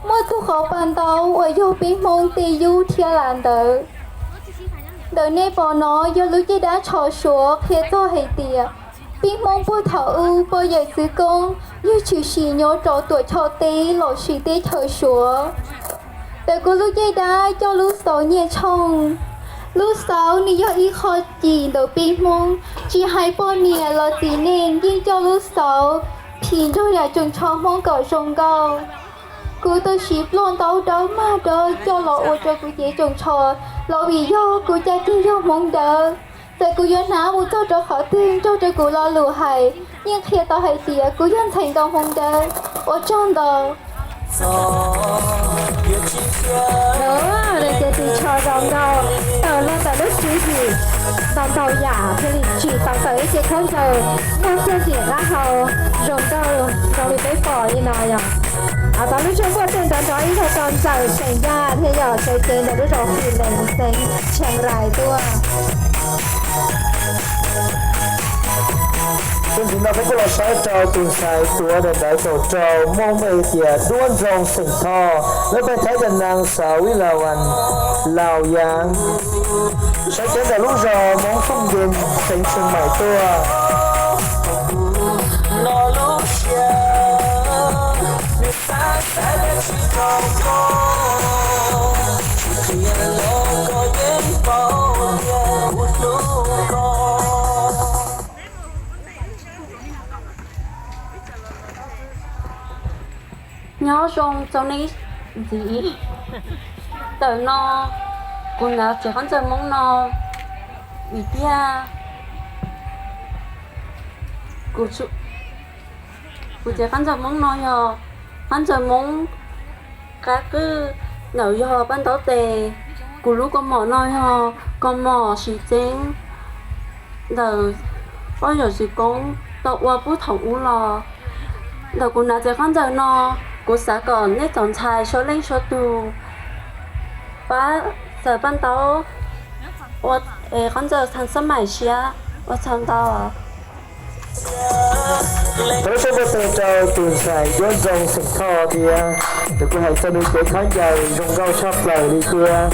muaj tug qhov paj ntaub uas yog peb Hmoob tej yub thiab las ntawd. Ntawm nej pom no yog lub caj dab tsho Suav qhia txog hais tias peb Hmoob puag thaum ub pog yawm txwv koob yog tshwm sim nyob rau tuam tshoj teb lossis teb chaws Suav. Ntawm kuv lub caj dab coj lub xauv nyiaj tshooj. Lub xauv nws yog ib qho cim ntawm peb Hmoob, tsis hais poj niam los txiv neej yeej coj lub xauv phim nrog yam tsoos tsho Hmoob kom zoo nkauj. Kuv tau siv ploj ntaub dawb mag dawb coj los ua rau kuv cev tsoos tsho, los vim yog kuv caj ceg yog Hmoob dawb. Txawm kuv yuav hnav mus txog rau qhov twg nrog rau kuv lo lus hais, yeej qhia tau hais tias kuv yog ntxhais nkauj Hmoob dawb. Ua tsaug ntau. Ces tus tsho zoo nkauj tawm los ntawm lub tswv yim ntau ntau yam thiaj li tsim tau tawm ib ce khaub ncaws muaj txiaj ntsig qab hau zoo nkauj zoo li peb pom li no yog. Tau lub suab npuaj tej nrov nrov ib zaug rau ntxawm xeem Yaj thiab yog sawv cev ntawm lub zos Fim Leev xeev Tsheej Rais tuaj. Txuas ntxiv no peb kuj los saib rau tus ntxhais tuav daim ntawv kaum rau Hmoob npe tias Duab Nroo xeem Thoj, lub npe Thaib tias Nang Xav Vib Las Vas Laus Yaav, sawv cev ntawm lub zos Hmoob Xyooj Yej xeev Tsheej Maim tuaj. Nyob zoo txog nej ntxiv. Tawm no kuv hnav tsev khaub ncaws Hmoob no vim tiag, kuv tsev khaub ncaws Hmoob no yog khaub ncaws Hmoob qab qwj, ntawm yog paj ntaub tes. Kuv lub kaus mom no yog kaus mom siv txeeb ntawm pog yawm txwv koob tau ua puag thaum ub los. Ntawm kuv hnav txiav khaub ncaws no, kuv xav kom nej tsoom ntxhais suav leej suav tus pab txawm paj ntaub ua qhaub ncaws txhaj xab maim siab ua tsaug ntau. Thov lub suab npuaj teg rau tus ntxhais Yuav Ntxoo xeem Thoj thiab, tus kuj hais txog nws cev khaub ncaws zoo nkauj tshaj plaws li thiab.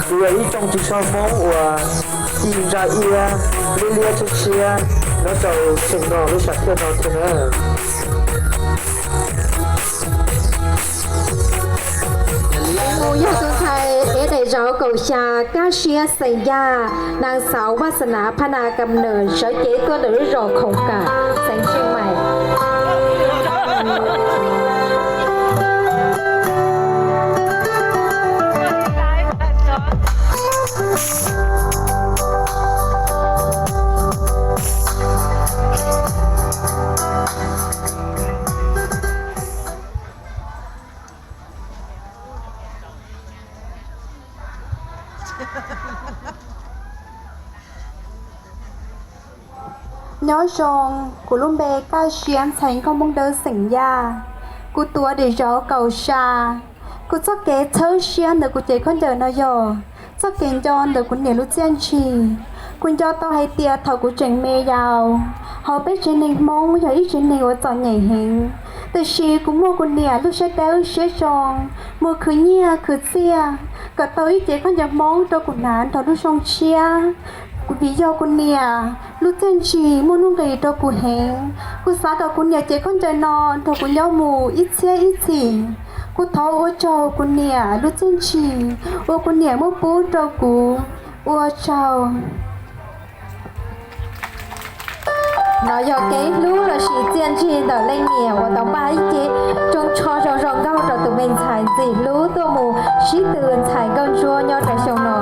Kuj yog ib tsoom tsis tshua Hmoob uas ci ntsa iab liab liab tshiab tshiab nyob rau xeem no lub sam thiaj no thiab na. Mus yog tus ntxhais ev daim zauv kaum xya, Kab Siab xeem Yaj, Naj Xauv Vaj Xa Nas Phaj Nas Kam Nws, sawv cev tuaj ntawm lub zos Khoom Kam, xeev Tsheej Maim. Nyob zoo, kuv lub npe Kaj Siab, ntxhais nkauj Hmoob Dawb xeem Yaj. Kuv tuav daim zauv kaum xya. Kuv txoj kev txhawb siab ntawm kuv cev khaub ncaws no yog txoj kev nco ntawm kuv niam lub txiaj ntsig. Kuv nco tau hais tias thaum kuv tseem me yaus, hauv peb tsev neeg Hmoob yog ib tsev neeg uas txom nyem heev, tiam sis kuv muaj kuv niam lub siab dawb siab zoo mus khwv nyiaj khwv txiaj kom tau ib cev khaub ncaws Hmoob rau kuv hnav nrog lub xyoo tshiab. Vim yog kuv niam lub txiaj ntsig muaj nuj nqis rau kuv heev, kuv xav kom kuv niam cev khaub ncaws no nrog kuv nyob mus ib txhiab ib txhis. Kuv thov ua tsaug kuv niam lub txiaj ntsig uas kuv niam muab pub rau kuv. Ua tsaug. No yog kev hlub lossis txiaj ntsig ntawm leej niam uas tau npaj ib cev tsho zoo zoo nkauj rau tus me ntxhais ntxim hlub tuaj mus sib tw ntxhais nkauj ntsuab nyob rau xyoo no.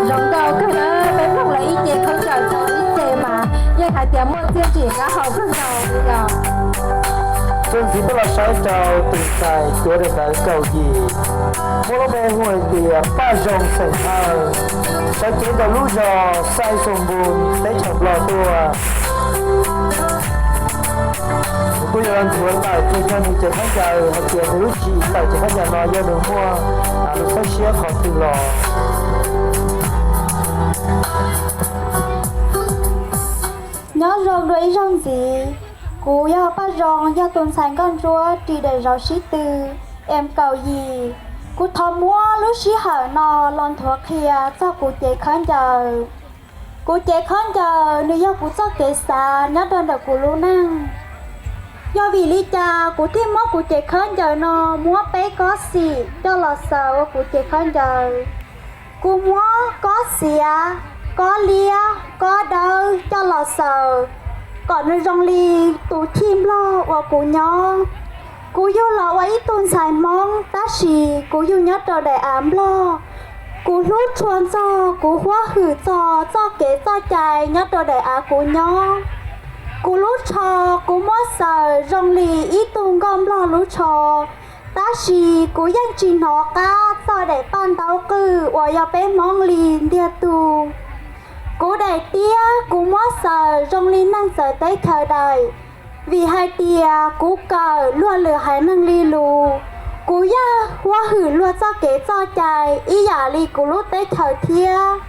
Zoo nkauj kawg na, peb mloog lawv ib ce khaub ncaws rau ib ce mas yeej hais tias muaj txiaj ntsig qab hau kawg nkaus li os. Txuas ntxiv peb los saib rau tus ntxhais cuav daim ntawv kaum yim, muaj lub npe hu hais tias Paj Zoo xeem Hawj, sawv cev ntawm lub zos Xais Xus Npus teb chaws Nplog tuaj. Nws kuj yog nthuav tawm kiag nws cev khaub ncaws hais tias nws lub tsis tawm cev khaub ncaws no yog nws muaj lub txhawb siab qhov twg los. Nyob zoo dua ib zaug ntxiv, kuv yog Paj Zoo, yog tus ntxhais nkauj ntsuab ris daim zauv sib tw M kaum yim. Kuv thov muab lub sij hawm no los nthuav qhia txog kuv cev khaub ncaws. Kuv cev khaub ncaws nws yog kuv txoj kev xav nyob rau ntawm kuv lub neej. Yog vim li cas kuv thiaj muab kuv cev khaub ncaws no muab peb kob xim coj los xaws ua kuv cev khaub ncaws? Kuv muab kob xiav, kob liab, kob dawb coj los xaws kom nws zoo li tus chij nplog uas kuv nyob. Kuv yug los ua ib tug ntxhais Hmoob tab sis kuv yug nyob rau daim av nplog. Kuv hlub tshua txog, kuv huab hwm txog txoj kev txoj cai nyob rau daim av kuv nyob. Kuv lub tsho kuv muab xaws zoo li ib tug nkauj nplog lub tsho, tab sis kuv yeej tsis hnov qab txog daim paj ntaub qwj uas yog peb Hmoob li ntiag tug. Kuv daim tiab kuv muab xaws zoo li neeg txawv teb chaws daim, vim hais tias kuv kawm luag lwm haiv neeg li lus. Kuv yeej huab hwm luag txoj kev txoj cai ib yam li kuv lub teb chaws thiab.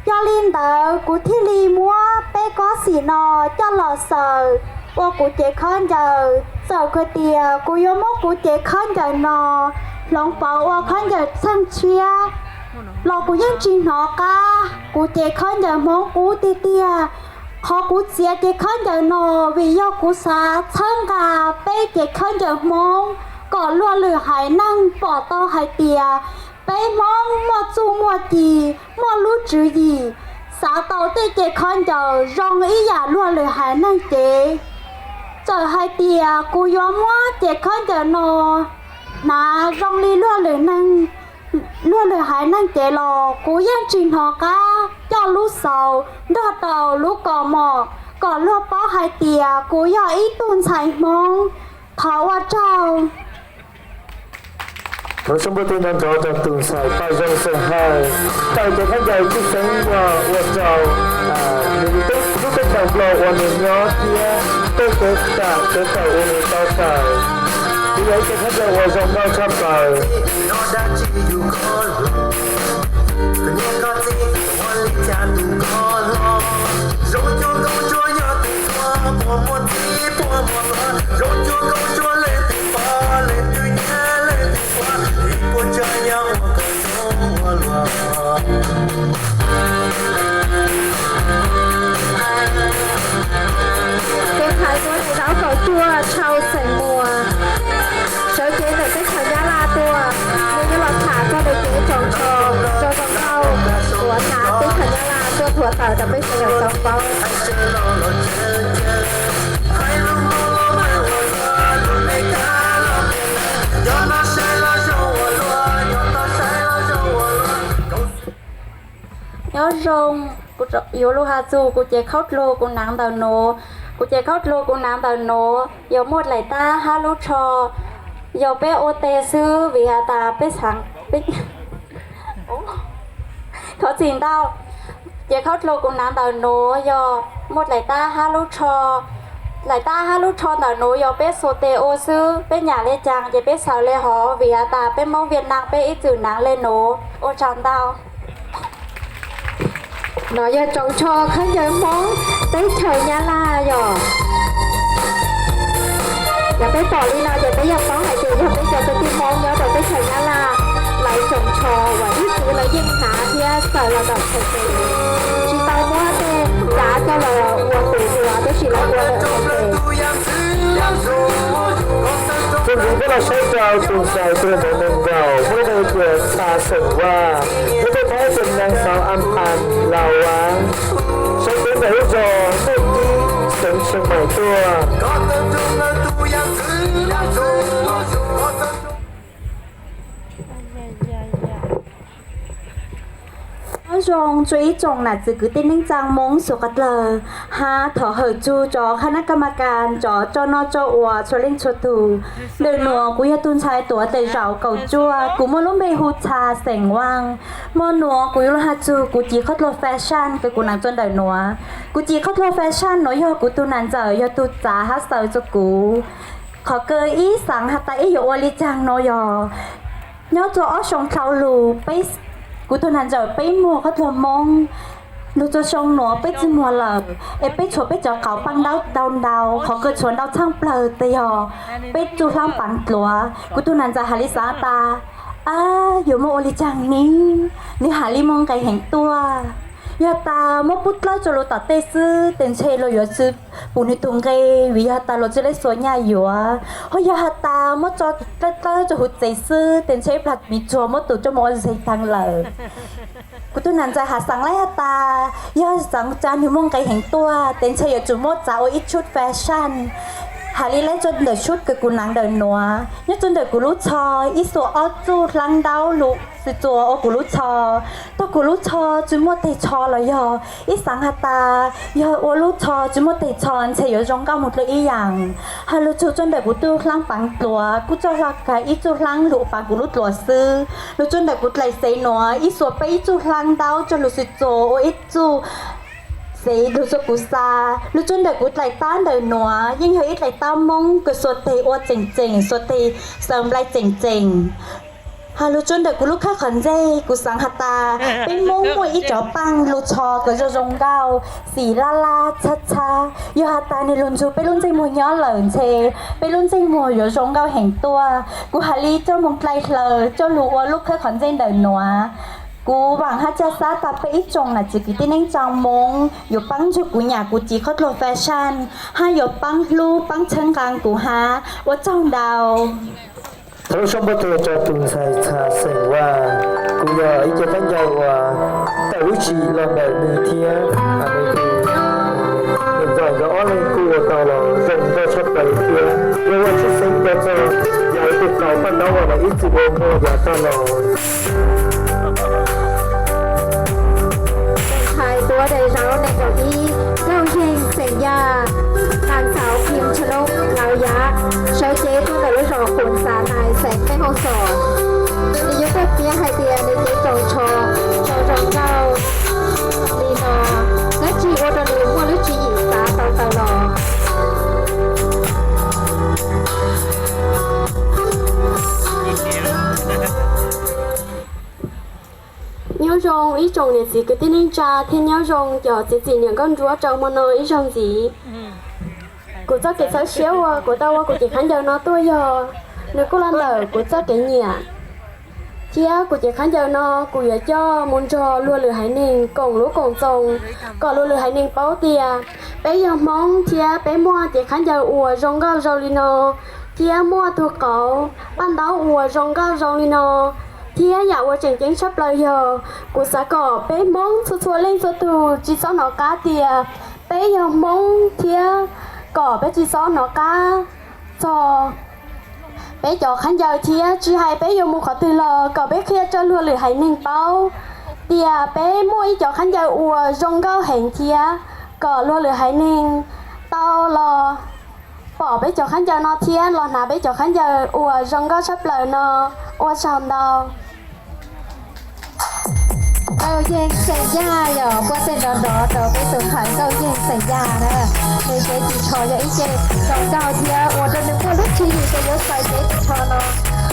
Yog li ntawd kuv thiaj li muab peb kob xim no coj los xaws ua kuv cev khaub ncaws. Txawm hais tias kuv yuav muab kuv cev khaub ncaws no hloov pauv ua khaub ncaws txheej tshiab los kuv yeej tsis hnov qab kuv cev khaub ncaws Hmoob qub tiag tiag. Qhov kuv txiav cev khaub ncaws no vim yog kuv xav txhawb nqa peb cev khaub ncaws Hmoob kom luag lwm haiv neeg pom tau hais tias peb Hmoob muaj txuj muaj ci, muaj lub tswv yim, xav tau tej cev khaub ncaws zoo ib yam luag lwm haiv neeg cev. Txawm hais tias kuv yuav muab cev khaub ncaws no hnav zoo li luag lwm neeg, luag lwm haiv neeg cev los kuv yeej tsis hnov qab coj lub xauv nrog rau lub kaus mom kom luag paub hais tias kuv yog ib tug ntxhais Hmoob. Thov ua tsaug. Thov zoo npawg tus neeg nrov rau tus ntxhais Paj Zoo Xeem Hawj, tawm cov khaub ncaws tshwj xeeb yog ua rau nws lub teb chaws Nplog uas nws nyob thiab tej kev tawm kev tawm uas nws tau tawm, kuj yog ib cov khaub ncaws uas zoo nkauj tshaj plaws. Kev thaiv tuav daim zaub kaum cuaj Tshau Xeem Muas, sawv cev ntawm teb chaws Nyab Laj tuaj, nws yuav los tham txog nws kev tsoos tsho zoo zoo nkauj uas hnav teb chaws Nyab Laj tuaj thuam tawm rau peb sawv daws tau paub. Nyob zoo, kuv yuav lus has txug kuv cev khaub dluag kuv hnav ntawm nuav. Kuv cev khaub dluag kuv hnav ntawm nuav yog muaj dlaim tab hab lub tsho, yog peb ua teg xwb vim has tas peb xaav, thov txim ntau. Cev khaub dluag kuv hnav ntawm nuav yog muaj dlaim tab hab lub tsho. Dlaim tab hab lub tsho ntawm nuav yog peb xuas tes ua xwb, peb nyam le caag ces peb xaws le hov vim has tas peb Moob Viaj Nam peb ib txwm hnav le nuav. Ua tsaug ntau. Nov yog tsoos tsho khaub ncaws Hmoob teb chaws Nyab Laj yog. Yog peb pom li no ces peb yog paub hais tias yog peb cov kwv tij Hmoob nyob rau teb chaws Nyab Laj lawv tsoos tsho uas ib txwm lawv yeej hnav thiab xaws los ntawm txhais tes, tsis tau muab tej kav coj los ua tus ua, tab sis lawv ua ntawm txhais tes. Txuas ntxiv peb los saib rau tus ntxhais tus ntawm nees nkaum muaj lub npe tias Txha Xeem Vaj, nyob rau Thaib Xeem Nees Xauv Am Qas Lauj Vav, sawv cev ntawm lub zos Nuj Cib xeev Tsheej Maim tuaj. Nyob zoo rua ib tsoom nam txiv kwv tij neej tsaa Moob suav qhov dlawg, hab thov hawm txug cov khab nab kas mas kas, cov tso noj tso ua txhua leej txhua tug. Ntawm nuav kuv yog tus ntxhais tuav daim zaub kaum cuaj, kuv muaj lub npe hu Txha Xeem Vaaj. Mo nuav kuv yuav lug has txug kuv ci qhov dluag fashion kws kuv hnav tsua ntawm nuav. Kuv ci qhov dluag fashion nuav yog kuv tug nam ntxawm yog tug txav hab xaws tsua kuv. Qhov kws ib xaav has tas ib yuav ua li caag nuav yog nyob tsua ob xyoo dlhau lug peb, kuv tug nam ntxawm peb muag qhov dluag Moob, lug tsua xyoo nuav peb tsi muag lawm, es peb tshuav peb cov qauv paaj ntaub ntau ntau, qhov kws tshuav ntau tshaaj plawg tes yog peb txuj hlaab paav dluav. Kuv tug nam ntxawm has li xaav tas, ab, yuav muaj ua li caag ne, nwg has li muaj nqe heev tuaj. Yog tas muab pub dlawb tsua lug tom tej xwb tes ntshe luag yuav tsi pum nwg tug nqe, vim yog has tas luag tsi le xuas nyaj yuav. Ho yog has tas muab tso dlawb dlawb tsua huv txev xwb tes ntshe ib plag miv tsuag muab tus coj moog ua zes taag lawm. Kuv tug nam ntxawm has xaav laib has tas yog xaav tsa nwg muaj nqe heev tuaj tes ntshe yuav tsum muab txav ua ib tshuj fashion. Has li laib tsua ntawm tshuj kws kuv hnav ntawm nuav, nyob tsua ntawm kuv lub tsho, ib xuas ob txuj hlaab ntaub lug xwb tsua ua kuv lub tsho. Tog kuv lub tsho tsi muaj teg tsho los yog ib xaav has tas yog ua lub tsho tsi muaj teg tsho ntshe yuav zoo nkauj moog dlua ib yaam. Has lug tsua ntawm kuv txuj hlaab paav dluav kuj txuj hlab kag ib txuj hlaab lug paav kuv lub dluav xwb. Lug tsua ntawm kuv dlaim xev nuav ib xuas peb ib txuj hlaab ntaub tsua lug xwb tsua ua ib txuj xev lug tsua kuv xa. Lug tsua ntawm kuv dlaim tab ntawm nuav yeej yog ib dlaim tab Moob kws xuas teg ua txeem txeem, xuas teg xaws nplai txeem txeem. Has lug tsua ntawm kuv lub khawb qhov ntsej, kuv xaav has tas peb Moob muaj ib cov paaj lug tsho kws zoo zoo nkauj, xim laj laj txhab txhab. Yog has tas nwg lug ntsug peb lub ntsej muag nyob lawm ntshe peb lub ntsej muag yuav zoo nkauj heev tuaj. Kuv has li coj moog dlaim hlaws coj lug ua lub khawb qhov ntsej ntawm nuav. Kuv vaam hab ca xab tas peb ib tsoom nam txiv kwv tij neej tsaa Moob yuav paab nrug kuv nyam kuv ci qhov dluag fashion, hab yuav paab hlub paab txhawb nqaa kuv hab. Ua tsaug ntau. Thov zoo npawg tug rau tus ntxhais Txha Xeem Vaj, kuv yog ib co khaub ncaws uas tawm lub tsim los ntawm nwg thiab, nwg tug, nwg txawm nkawd ob leeg kuj ua tau los zoo nkauj tshaj plaws thiab. Yog ua tshwj xeeb rau txog yog ib tug qauv paaj ntaub uas lawv ib txwm ua muag yav tag los. Ntxhais tuav daim zaub neeg nkaum ib, Lauj Yeeg xeem Yaj, Nag Xauv Phim Tsha Noob Lauj Yav, sawv cev tuaj ntawm lub zos Qhuv Xav Nais xeem Meej Hoob Xos. Nws yuav tuaj piav hais tias nws kev txaus ntshai zoo nkauj li no, dab tsi ua rau nws muaj lub tswv yim xav tau tau los. Nyob zoo ib tsoom niam txiv kwv tij neej tsa thiab nyob zoo cov txiv txim niam nkauj nruab rau hmo no ib zaug ntxiv. Kuv txoj kev txhawb siab uas kuv tau ua kuv cev khaub ncaws no tuaj yog nws kuj los ntawm kuv txoj kev nyiam, thiab kuv cev khaub ncaws no kuv yuav coj mus nrog luag lwm haiv neeg koom lub koom txoos kom luag lwm haiv neeg paub tias peb yog Hmoob thiab peb muaj cev khaub ncaws uas zoo nkauj zoo li no, thiab muaj tus qauv paj ntaub uas zoo nkauj zoo li no. Thiab yam uas tseem ceeb tshaj plaws yog kuv xav kom peb Hmoob txhua txhua leej txhua tus tsis txhob hnov qab tias peb yog Hmoob thiab kom peb tsis txhob hnov qab txog peb cov khaub ncaws thiab tsis hais peb yuav mus qhov twg los kom peb qhia rau luag lwm haiv neeg paub tias peb muaj ib cov khaub ncaws uas zoo nkauj heev thiab kom luag lwm haiv neeg tau los pom peb cov khaub ncaws no thiab los hnav peb cov khaub ncaws uas zoo nkauj tshaj plaws no. Ua tsaug ntau. Nkauj Yeej xeem Yaj yog pub tej nrov nrov rau peb tus ntxhais Nkauj Yeej xeem Yaj na. Nws kev ris tsho yog ib ce zoo nkauj thiab ua rau nws muaj lub tswv yim ces yuav txais kev ris tsho no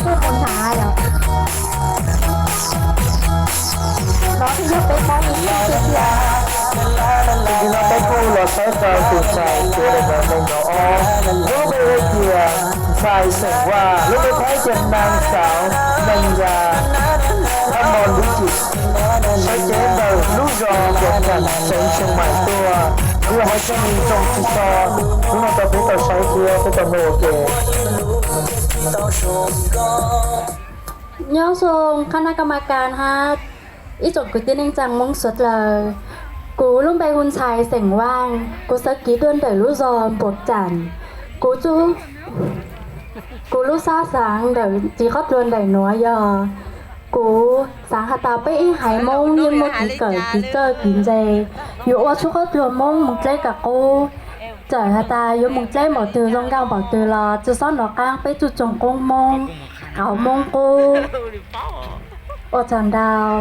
tuaj mus hnav yom. No thiaj yog peb Hmoob ib txhia. Nim no peb kuj los saib rau tus ntxhais tuav daim ntawv nees nkaum ob, lub npe hu tias ntxhais xeem Vaj, lub npe Thaib tias nag xauv nees yas thab mos lub cim, sawv cev ntawm lub zos Npuam Txam xeev Tsheej Maim tuaj. Kuv yog haiv tsev neeg zoo tsis tso, hnub no tau peb tau saib thiab peb tau mloog ua ke. Nyob zoo qhab nab ka ma kas hab ib tsoom kwv tij neej tsaa Moob suav dlawg. Kuv lub npe hu ntxhais xeem Vaaj, kuv xav kiv dua ntawm lub zog Npuam Txam. Kuv, kuv lub sab xaav ntawm txiv qhob dluag ntawm nuav yog kuv xaav has tas peb ib haiv Moob yeej muaj kev kawm kev txawj kev ntse, yuav ua txhua qhov dluag Moob moog dleb kom qub. Txawm has tas yuav moog dleb npaum twg zoo nkauj npaum twg los tsi xob nov qaab peb tsuj tsoom qoob Moob, qauv Moob qub. Ua tsaug ntau.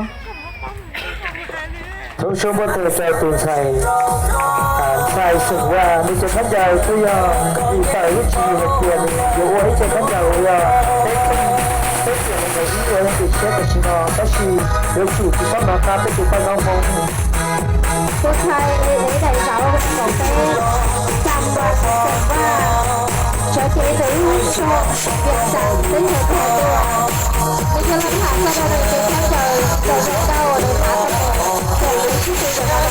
Thov suav npuaj teg rau tus ntxhais, ntxhais xeem Vaaj, nws cov khaub ncaws kuj yog vim tawm lub tswv yim hais tias nws yuav ua ib ce khaub ncaws uas yog peb, peb tiam nees nkaum ib uas yog tiam tshiab tam sim no, tab sis yuav tsum tsis txhob nov qab peb tus paj ntaub Hmoob. Tus ntxhais ev daim zauv nees nkaum peb, Xam Vas xeem Vaj, sawv cev ntawm ib zog Viam Xam teb chaws Thaib tuaj. Nws yog leej tham txog rau nws tus khaub ncaws txawm zoo nkauj uas nws hnav tau, txawm yus sib tw zoo nkauj rau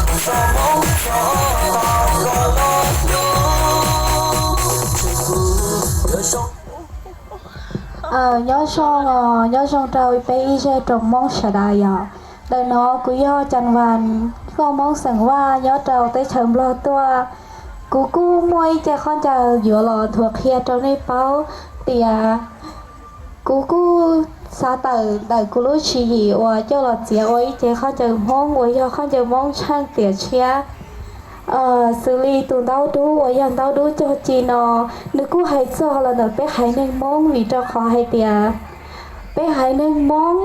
peb sawv daws tau mloog. Nyob zoo, nyob zoo rau peb ib zej tsoom Moob sawv daws yom. Ntawm no kuv yog Xam Vas, nkauj Moob xeem Vaj nyob rau teb chaws Nplog tuaj. Kuv kuj muaj ib ce khaub ncaws yuav los nthuav qhia rau nej paub tias kuv kuj xav tawm ntawm kuv lub tswv yim uas coj los txiav ua ib ce khaub ncaws Hmoob uas yog khaub ncaws Moob tsheej tiam tshiab. Xws li tus ntaub dub uas yog ntaub dub cog ci no, nws kuj hais txog los ntawm peb haiv neeg Hmoob vim rau qhov hais tias peb haiv neeg Hmoob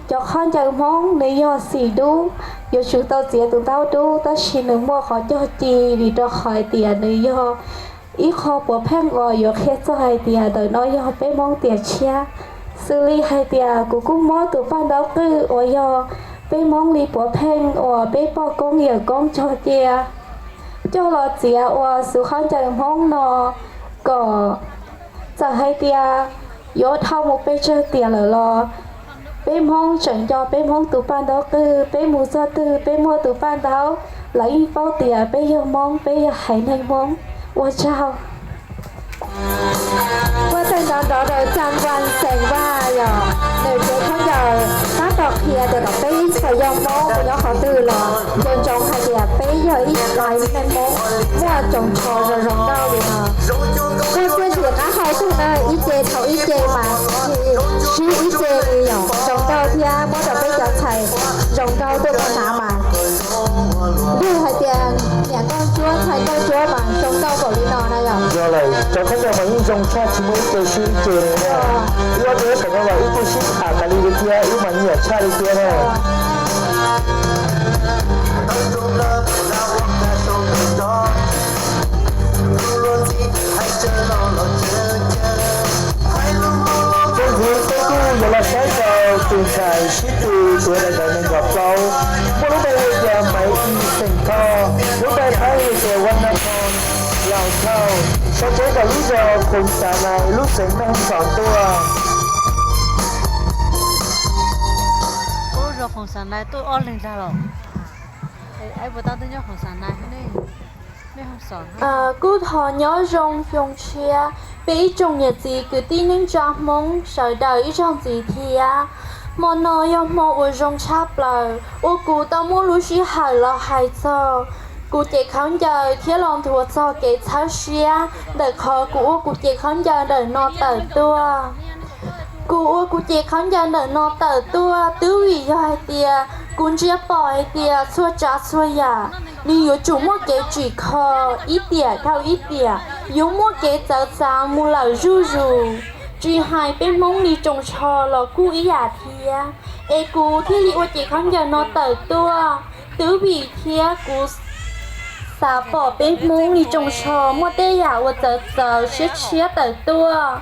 cov khaub ncaws Hmoob nws yog xim dub, yuav tsum tau txiav tus ntaub dub tab sis nws muaj qhov cog ci vim rau qhov hais tias nws yog ib qho puav pheej uas yuav qhia txog hais tias ntawm no yog peb Hmoob tiam tshiab. Xws li hais tias kuv kuj muab tus paj ntaub qwj uas yog peb Hmoob li puav pheej uas peb poj koob yawm koob cog cia coj los txiav ua xwv khaub ncaws Hmoob no kom txawm hais tias yuav dhau mus pes tsawg tiam lawm los peb Hmoob tseem nco peb Hmoob tus paj ntaub qwj, peb mus txog twg peb muaj tus paj ntaub, lawv yeej paub tias peb yog Hmoob, peb yog haiv neeg Hmoob. Ua tsaug. Ua tsaug ntau ntau rau Xam Vas xeem Vaj yog nws cev khaub ncaws tab tom qhia tias kom peb ib txhia yog Hmoob mus nyob qhov twg los nco ntsoov hais tias peb yog ib haiv neeg Hmoob muaj tsoos tsho zoo zoo nkauj li no. Muaj txiaj ntim qab hau tug na, ib ce thaum ib ce mas sib ib ce li yom, zoo nkauj thiab muab rau peb cov ntxhais zoo nkauj tuaj mus hnav mas. Yog hais tias niam nkauj ntsuab ntxhais nkauj ntsuab mas zoo nkauj npaum li no na yom? Yog lawm, cov khaub ncaws mas yeej zoo tshaj, tsis muaj ib ce sib ib ce li na. Wb ob tug ib txwm no los wb kuj sib tham tas li thiab, wb mas nyiam tshaj li thiab na. Txuas ntxiv peb kuj yuav los saib rau tus ntxhais sib tw tuav daim ntawv nees nkaum plaub, muaj lub npe hu tias Maiv Ib xeem Thoj, lub npe Thaib hu tias Vaj Nab Thoo, Laus Thauj, sawv cev ntawm lub zos Khoom Xav Nais, lub xeev Mej Hooj Xom tuaj. Kuj thov nyob zoo xyoo tshiab peb ib tsoom niam txiv kwv tij neej tsa Hmoob sawv daws ib zaug ntxiv thiab. Hmo no yog hmo uas zoo tshaj plaws uas kuv tau muaj lub sij hawm los hais txog kuv cev khaub ncaws thiab los nthuav txog kev txhawb siab ntawm qhov kuv ua kuv cev khaub ncaws ntawm no tawm tuaj. Kuv ua kuv cev khaub ncaws ntawm no tawm tuaj twb vim yog hais tias kuv ntsia pom hais tias txhua tsav txhua yam nws yuav tsum muaj kev tsim kho ib tiam dhau ib tiam, yuav muaj kev txawv txav mus lawm zuj zus, tsis hais peb Hmoob li tsoos tsho los kuj ib yam thiab. Es kuv thiaj li ua cev khaub ncaws no tawm tuaj twb vim thiab kuv xav pom peb Hmoob li tsoos tsho muaj tej yam uas txawv txawv siab tshiab tawm tuaj,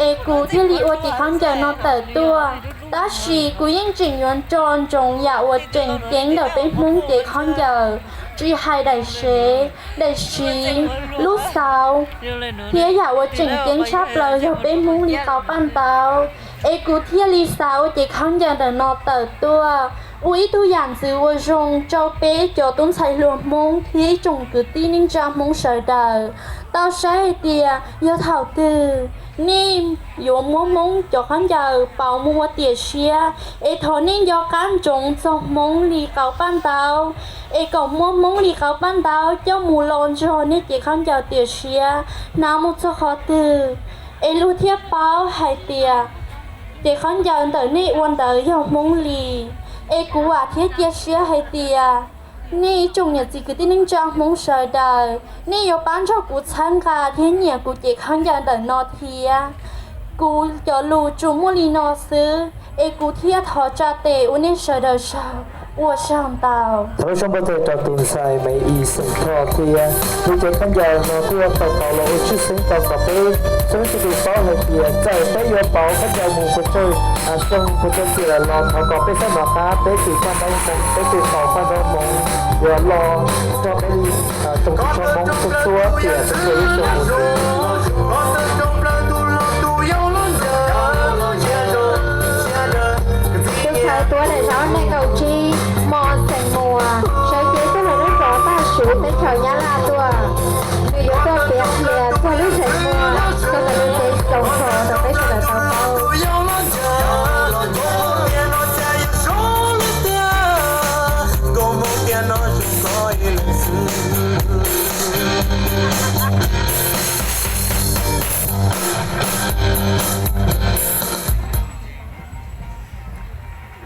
es kuv thiaj li ua cev khaub ncaws no tawm tuaj. Tab sis kuv yeej tseem yuav nco ntsoov yam uas tseem ceeb ntawm peb Hmoob cev khaub ncaws, tsis hais daim sev, daim siv, lub xauv, thiab yam uas tseem ceeb tshaj plaws yog peb Hmoob li qau paj ntaub. Es kuv thiaj li xav ua cev khaub ncaws ntawm no tawm tuaj ua ib tug yam ntxwv uas zoo rau peb cov tub ntxhais hluas Hmoob thiab ib tsoom kwv tij neej tsa Hmoob sawv daws tau saib hais tias yog thaum twg nej yuav muab Hmoob cov khaub ncaws pauv mus ua tiam siab, es thov nej nco qab ntsoov txog Hmoob li qau paj ntaub, es kom muab Hmoob li qau paj ntaub coj mus los nrog nej cev khaub ncaws tiam siab hnav mus txog qhov twg, es luag thiaj paub hais tias cev khaub ncaws ntawm nej ua ntawd yog Hmoob li. Es kuv vam thiab cia siab hais tias nej ib tsoom niam txiv kwv tij neej tsa Hmoob sawv daws, nej yuav pab nrog kuv txhawb nqa thiab nyiam kuv cev khaub ncaws ntawm no thiab. Kuv cov lus tsuas muaj li no xwb, es kuv thiaj thov tsa tes ua nej sawv daws saug, ua tsaug ntau. Thov ua tsaug ntau rau tus ntxhais Maiv Ib xeem Thoj thiab, nws cev khaub ncaws no kuj tau tau los ua tshwj xeeb rau kom peb txhua leej txhua tus paub hais tias txawm peb yuav pauv khaub ncaws mus puas tsawg xyoo puas tsawg tiam los thov kom peb txhob hnov qab peb tus paj ntaub Hmoob, peb tus qau paj ntaub Hmoob yuav los nrog peb tsoom tub rog Hmoob txhua txhua tiam txhua txhua lub xyoo mus ntxiv. Tus ntxhais tuav daim zauv nees nkaum tsib Mos xeem Muas sawv cev tuaj lawm lub zos Paj Suv teb chaws Nyab Laj tuaj. Nws yuav tuaj piav qhia txog lub zeem muag, txog ntawm lub teb tsoos tsho rau peb sawv daws tau paub.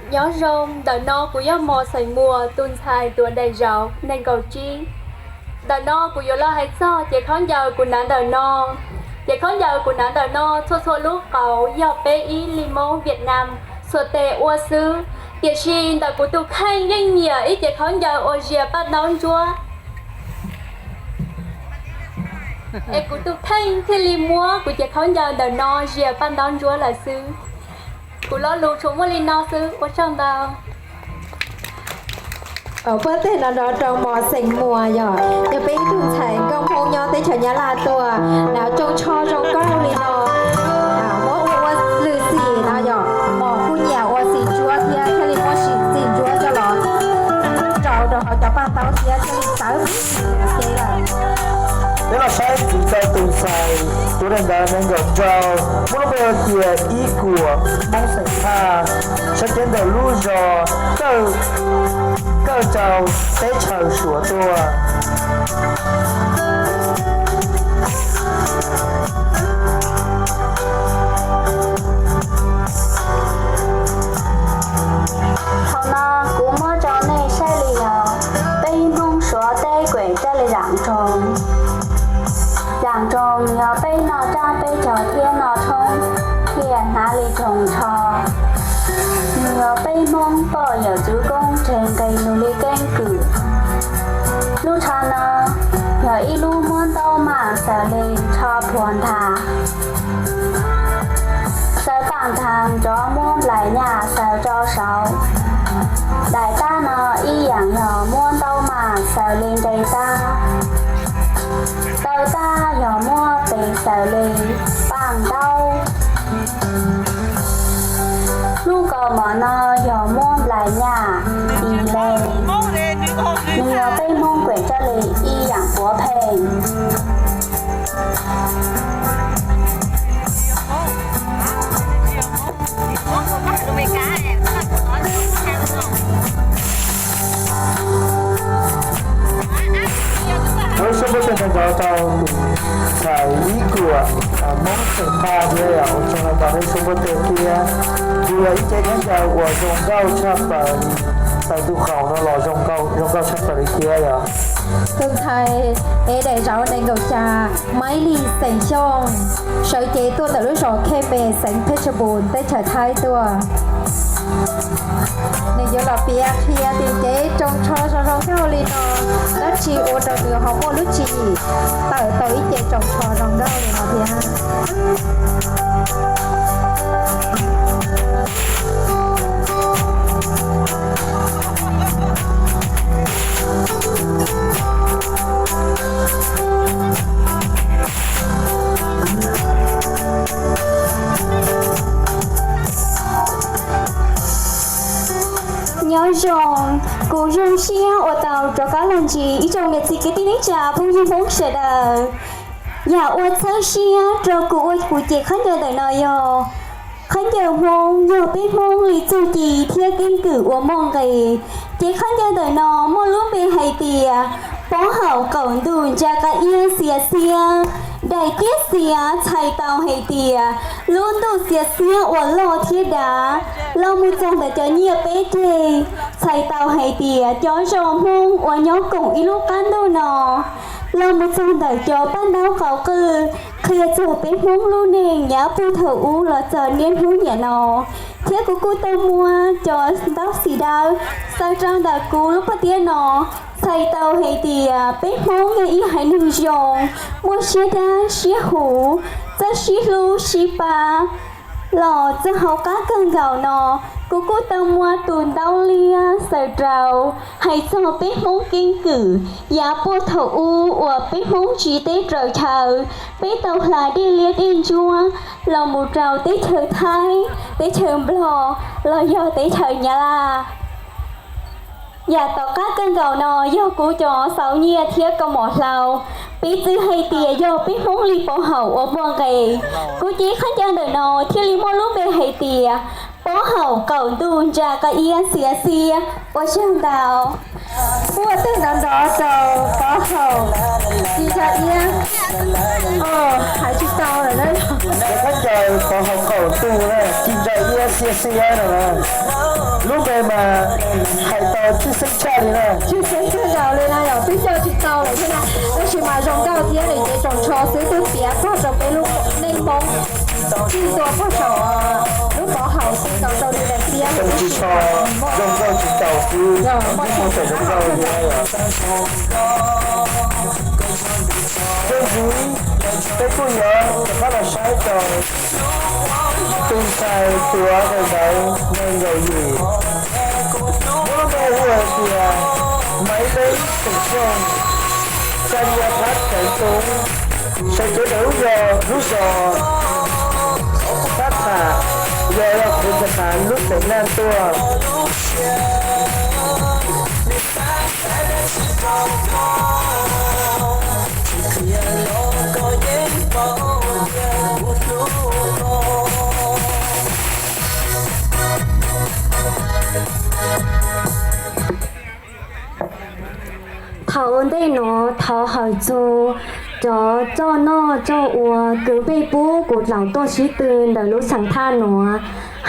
Nyob zoo, ntawm no kuv yog Mos xeem Muas tus ntxhais tuav daim zauv nees nkaum tsib. Ntawm no kuv yuav los hais txog cev khaub ncaws kuv hnav ntawm no. Cev khaub ncaws kuv hnav ntawm no txhua txhua lub qauv yog peb ib li Moob Vietnam xuas tes ua xwb, tiam sis ntawm kuv tus kheej yeej nyiam ib cev khaub ncaws uas zias paj ntaub ntsuab. Es kuv tus kheej thiaj li muab kuv cev khaub ncaws ntawm no zias paj ntaub ntsuab lawm xwb. Kuv lo lus tsuas muaj li no xwb, ua tsaug ntau. Puab teg no nrov rau Mos xeem Muas yog, yog peb ib tug ntxhais nkauj Hmoob nyob teb chaws Nyab Laj tuaj, hnav tsoos tsho zoo nkauj li no, muab ua ua lwm xim no yog Mos kuj nyiam ua xim ntsuab thiab, thiaj li muab xim ntsuab coj los rau rau hauv cov paj ntaub thiab thiaj li txawv xim ua ke lawm. Peb los saib ntxiv rau tus ntxhais tuav daim ntawv nees nkaum rau, muaj lub npe hais tias Ib Kuam Hmoob xeem Thaj, sawv cev ntawm lub zos Kawj, Kawj Tsau teb chaws Suav tuaj. Thaum no kuv muab rau nej saib li no, peb ib thiaj hnav li tsoos tsho. Nws yog peb Hmoob poj yawm txwv koob tseg nqi nws li keeb kwm. Lub tsho no yog ib lub muab ntaub maj xaws li tsho plhuav nthav, xaws paj nthav nrov muab nplaim nyaj xaws rau saud. Daim tab no ib yaam yog muab ntaub maj xaws li nqi tab. Taw tab yog muab tes xaws li paj ntaub. Lub kaus mom no yog muab nplaim nyaj tis le. Nws yog peb Hmoob kuem coj li ib yaam puav pheej. Ua tsaug ntau tau tus txhais ib kuam Hmoob xeem Thaj thiab yog ua tsaug ntau nej txhua npuaj teg thiab. Kuj yog ib ce khaub ncaws uas zoo nkauj tshaj plaws, txais tus khoom no los zoo nkauj tshaj plaws li thiab yog. Tus txhais ev daim zauv nees nkaum xya, Maiv Lis xeem Xyooj, sawv cev tuaj ntawm lub zos Khej Mes xeev Phetshebun teb chaws Thaib tuaj. Nws yuav los piav qhia tias cev tsoos tsho zoo zoo nkauj li no, dab tsi ua rau nws ho muaj lub tswv yim tawm tau ib ce tsoos tsho zoo nkauj li no thiab. Nyob zoo, kuv zoo siab uas tau rov qab los ntsib ib tsoom niam txiv kwv tij neej tsa phooj ywg Hmoob sawv daws. Yam uas txhawb siab rau kuv ua kuv cev khaub ncaws ntawm no yog khaub ncaws Hmoob, yog peb Hmoob li txuj ci thiab keeb kwm uas muaj nqis. Cev khaub ncaws ntawm no muaj lub npe hais tias pob haum qaum ntuj ntsa qab iab xiav xiab, daim tiab xiav txhais tau hais tias lub ntuj xiav xiab uas loj thiab dav, los mus txog ntawm cov nyiaj peb ceg txhais tau hais tias cov zos Hmoob uas nyob koom ib lub qab ntuj no, los mus txog ntawm cov paj ntaub qauv qwj qhia txog peb Hmoob lub neej yav puag thaum ub los txog niaj hnub niam no. Thiab kuv kuj tau muab cov ntaub xim dawb xaws rau ntawm kuv lub pob tiab no, txhais tau hais tias peb Hmoob yog ib haiv neeg zoo, muaj siab dawb siab huv, txawj sib hlub sib pab. Los txog hauv qab kawg nkaus no, kuv kuj tau muab tus ntaub liab xaws rau, hais txog peb Hmoob keeb kwm yav puag thaum ub uas peb Hmoob tsiv teb raws chaw, peb tau hla dej liab dej ntsuab los mus rau teb chaws Thaib, teb chaws Nplog, los yog teb chaws Nyab Laj. Yam tom qab kawg nkaus no yog kuv cov xauv nyiaj thiab kaus mom hlau, piv txwv hais tias yog peb Hmoob li pob haum uas muaj nqis. Kuv cev khaub ncaws ntawm no thiaj li muaj lub npe hais tias pob haum qaum ntuj ntsa qab iab xiav xiab. Ua tsaug ntau. Puaj teg nrov nrov rau pob haum ci ntsa iab. Hais tsis tau lawm na. Khaub ncaws pob haum qaum ntuj na, ci ntsa iab xiav xiab no na. Lub npe mas hais tau tshwj xeeb tshaj li na. Tshwj xeeb kawg nkaus li na, yog twb coj tsis tau lawm thiab na. Tab sis mas zoo nkauj thiab, nws cev tsoos tsho xwb twb piav txog rau peb lub neej Hmoob txij ntua puag saum lub pob haum xi nkaus rau li daim tiab. Tsoos tsis tsho, zoo nkauj tsis tau xwb, muaj tsoos zoo nkauj thiab. Txij ntxiv peb kuj yuav rov qab los saib rau tus ntxhais tuav daim ntawv nees nkaum yim, muab lub npe hu hais tias Maiv Leeb xeem Xyooj, Xab Nyab Phab Xeev Tub, sawv cev ntawm lub zos, lub zos Phab Tham, yog los qhuav Xab Tham lub xeem Naj Tuaj. Thaum ua ntej no thov hawm txug cov coj noj coj ua kws peb pub kuv tlaus tuaj sib tw ntawm lub xeem Thaj nuav,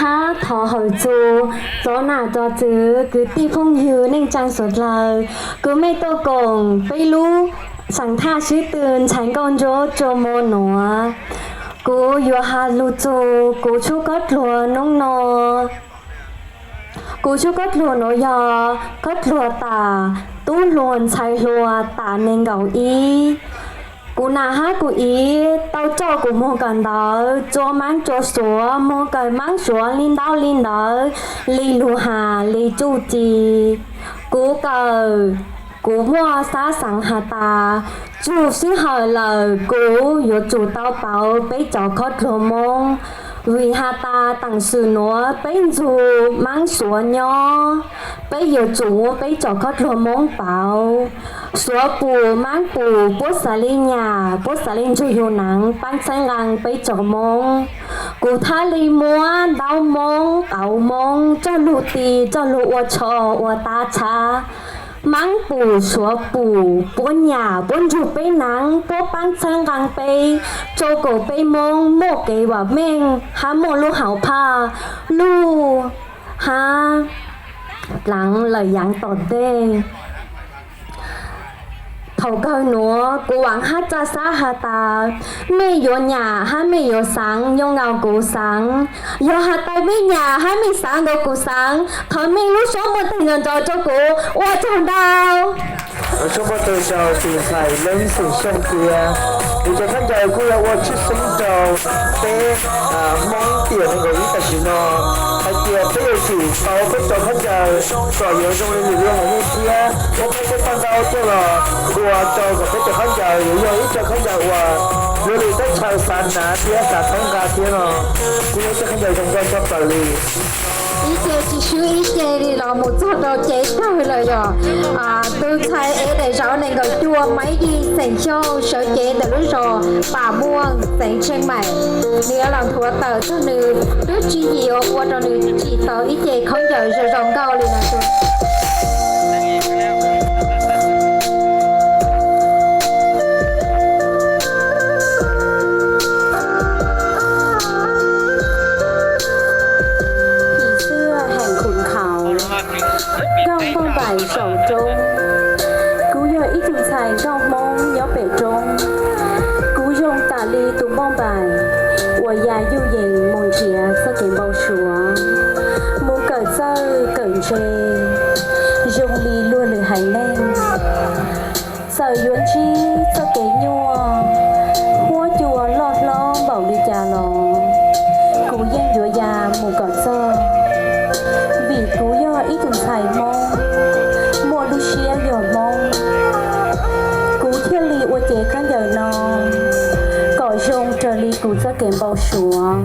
hab thov hawm txug cov nam cov txwv kwv tij phooj ywg neej tsaa suav dlawg kws mej tuaj koom peb lub xeem Thaj sib tw ntxhais nkauj ntsuab tsua mo nuav. Kuv yuav has lus txug kuv tsub khaub dluag nub no. Kuv tsub khaub dluag nuav yog khaub dluag tas tub hluas ntxhais hluas tas neeg nkaum ib. Kuv nam hab kuv iv tau coj kuv moog kawm ntawv, tsua maab tsua suav, moog kawm maab suav li ntaub li ntawv, li lug has li txuj ci. Kuv kawm, kuv muaj xav xaav has tas, txug sij hawm lawm kuv yuav tsum tau pauv peb cov khaub dluag Moob, vim has tas taam sim nuav peb ntxug maab suav nyob, peb yuav tsum muab peb cov khaub dluag Moob pauv. Suav pum maab pum puab xaav li nyam, puab xaav li nrug yug naav paab txhawb nqaa peb cov Moob. Kuv thaab li muab ntaub Moob, qauv Moob, coj lug ti, coj lug ua tsho ua tab txhab. Maab pum suav pum puab nyam puab nrug peb naav, puab paab txhawb nqaa peb, rua kuas peb Moob muaj kev vam meej hab muaj lub hauv phaj luj hab dlaav lawm yaav tom ntej. Thaum kawg nuav kuv vaam hab txaj xaab has tas, mej yuav nyam hab mej yuav xaav nyob nkaus kuv xaav. Yog has tas mej nyam hab mej xaav nkaus kuv xaav, thov mej lub suab npuaj teg nrov nrov rua kuv. Ua tsaug ntau. Ua tsaug ntau rau tus ntxhais Leeb Xeem Xyooj thiab. Nws cov khaub ncaws kuj yog ua tshwj xeeb rau peb Hmoob tiam nees nkaum ib tam sim no hais tias peb yuav tsum pauv peb cov khaub ncaws kom yuav zoo li lwm lub haiv neeg thiab muab peb tej paj ntaub coj los ua rau kom peb cov khaub ncaws yuav yog ib co khaub ncaws uas luag lwm teb chaws xav hnav thiab xav txhawb nqa thiab no. Kuj yog ib co khaub ncaws zoo nkauj tshaj plaws li. Ib ce tsis swb ib ce li los mus txog rau cev kawg lawm yog tus ntxhais ev daim zauv nees nkaum cuaj Maiv Yis Xeem Xyooj sawv cev ntawm lub zos Pam Muaj xeev Tsheej Maim. Nws yuav los nthuav tawm txog nws lub tswv yim uas ua rau nws tsim tau ib ce khaub ncaws zoo zoo nkauj li no. Chim xwb heem khuv nkhaus, nkauj npauj npaim saum roob. Kuv yog ib tug ntxhais nkauj Hmoob nyob pem roob. Kuv zoo tam li tus npauj npaim uas ya yuj yees mus nrhiav txoj kev npau suav, mus kawm txawj kawm ntse zoo li luag lwm haiv neeg. Txawm yuav ntsib txoj kev nyuaj, huab cua loj hlob npaum li cas los kuv yeej yuav ya mus kom txog, vim kuv yog ib tug ntxhais Hmoob muaj lub siab yog Hmoob. Kuv thiaj li ua cev khaub ncaws no kom zoo raws li kuv txoj kev npau suav.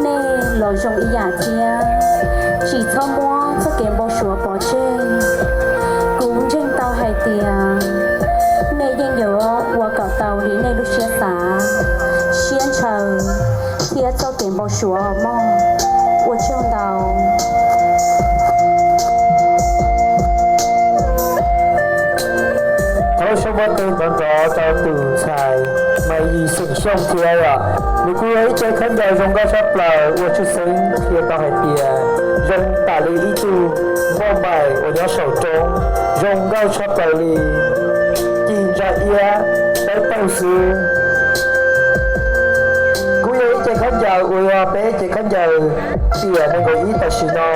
Nej los zoo ib yam thiab, tsis txhob muab txoj kev npau suav pov tseg. Kuv ntseeg tau hais tias nej yeej yuav ua kom tau li nej lub siab xav, siab ntshaw thiab txoj kev npau suav mog. Ua tsaug ntau. Thov sau npau taws nrov nrov rau tus ntxhais Maiv Yis Xeem Xyooj thiab yom. Nws kuj yog ib ce khaub ncaws zoo nkauj tshaj plaws ua tshwj xeeb qhia tau hais tias zoo tam li ib tug npauj npaim uas nyob saum roob, zoo nkauj tshaj plaws li, ci ntsa iab, peb paug xwb. Kuj yog ib ce khaub ncaws uas yog peb ce khaub ncaws tiam nees nkaum ib tam sim no.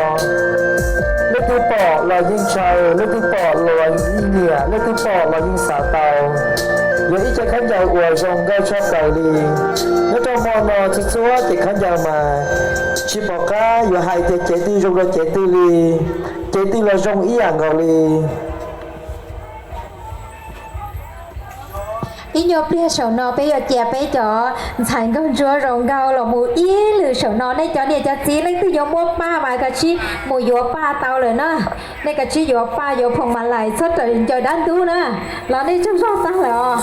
Leej twg pom los yeej ntshaw, leej twg pom los yeej nyiam, leej twg pom los yeej xav tau. Yog ib ce khaub ncaws uas zoo nkauj tshaj plaws li. Nyob rau hmo no txhua txhua ce khaub ncaws mas tsis pom qab yuav hais tias cev twg zoo dua cev twg li, cev twg los zoo ib yam nkaus li. Ib nyuag pliag saum no peb yuav cia peb cov ntxhais nkauj ntsuab zoo nkauj los mus ib lwm saum no. Nej cov niam cov txiv leej twg yuav muab paj mas kav tsij mus yuav paj tau lawm na. Nej kav tsij yuav paj yuav phoom ma lais txhob raws ncaws dab ntub na. Los nej tsaug zog tag lawm os.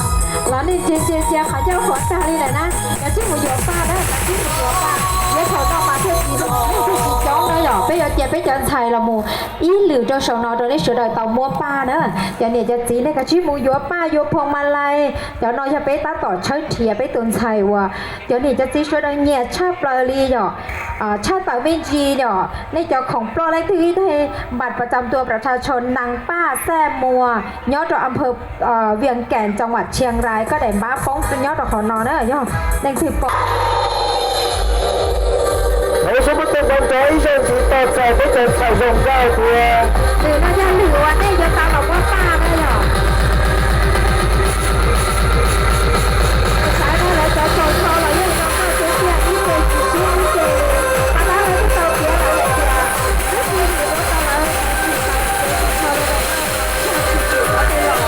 Los nej cia cia cia qhov ncauj qhuav tag li lawm na. Kav tsij mus yuav paj na, kav tsij mus yuav paj. Yuav thaum no mas thiaj tsis, thiaj tsis coob na yom. Peb yuav cia Peb cov ntxhais los mus ib lwm rau saum no rau nej sawv daws tau muab paj na. Cov niam cov txiv nej kav tsij mus yuav paj yuav phoos ma lais. Cov no yog peb tab tom tshawb nrhiav peb tus ntxhais uas cov niam cov txiv sawv daws nyiam tshaj plaws li yom, tshaj tawm me ntsis yom. Nej cov khoom ploj leej twg ib daim npam pas cam tua pras tha tsho nas paj xaj muas nyob rau a phaw Vias Kam tsoom vam Tshias Rais koj daim npab poob nyob rau qhov no na yog leej twg pom. Lawv sub pub tej nrov nrov ib zaug ntxiv tos txais peb cov ntxhais zoo nkauj thiab. Lwm no yog lwm uas nej yuav tau los muab paj na yom. Xaiv no lawv cov txaus txog los yog zoo nkauj tiag tiag ib ce tsis sib ib ce. Qhov no lawv twb tau piav lawm hais tias ib txhia yuav tau lawv txaus txog li no.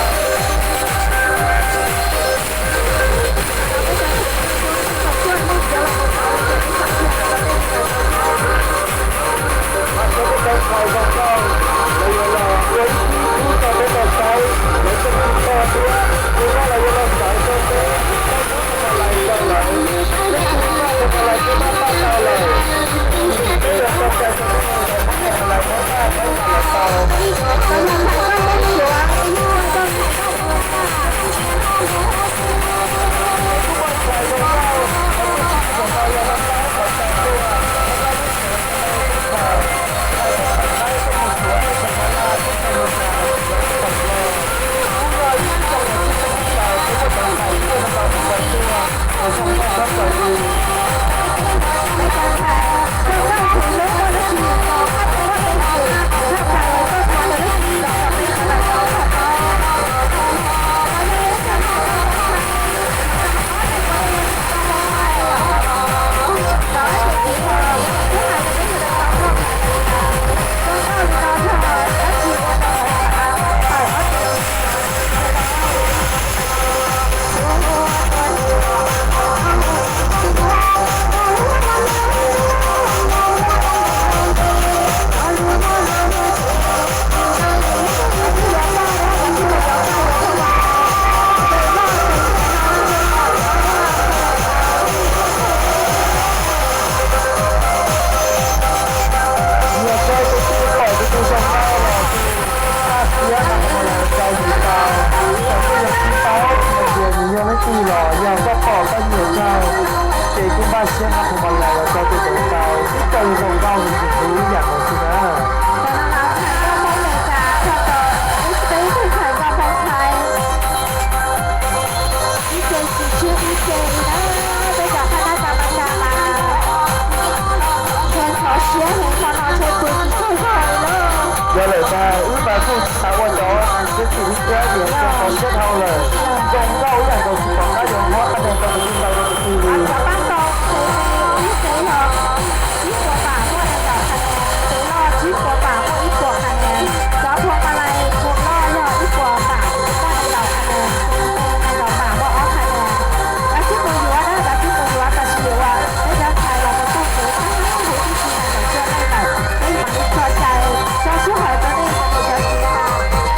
Nyias txawj tus twg pom tus twg zoo nkauj los tus tag siab no los rau yus tau. Txawm koj yuav tsis paub hais tias yus yog leej twg los yog koj pom koj nyiam txawj, ces kuj npaj siab nqa phoo ma lais los rau tus ntawd tau. Ib co zoo nkauj nws tsis hlub ib yam nkaus xwb na. Ib ce tsis tshiab ib ce li na, peb cov phab tab cov mas cas mas ntshe ntxhov siab heev, qhov no ntshe pw tsis tsaug zog li lauj. Yog lawm mas wb mas kuj xav ua cov siab tsis ib thiab, ntshe ntxhov siab dhau lawm. Zoo nkauj ib yam nkaus tsis pom qab yuav muab qhab neg rau tus twg tau rau tus twg li. Cov pab tau, ib ce yog ib puas pam muaj nees nkaum qhab neg, tus loj tsib puas pam muaj ib puas qhab neg, cov phoo ma lais tus loj yog ib puas pam muaj nees nkaum qhab neg, nees nkaum pam muaj ob qhab neg. Kav tsij mus yuav na, kav tsij mus yuav, tam sim uas peb cov ntxhais los mus txog kev tag huv tib si nees nkaum cuaj leej lawm, peb mam li tso cai tso sij hawm rau nej cov niam cov txiv na,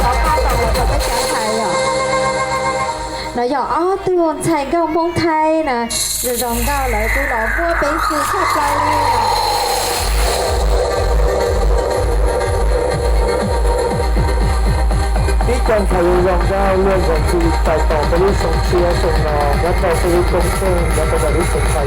thov pab tau los rau peb cov ntxhais os. No yog ob tug ntxhais nkauj Hmoob Thaib na, zoo nkauj lawv kuj los muaj peev xwm tshaj plaws li. Ib co ntxhais zoo zoo nkauj luaj nkaus txij li txais tos peb lub xyoo tshiab xyoo no nyob rau peb lub koob xeej nyob rau peb lub xyoo txais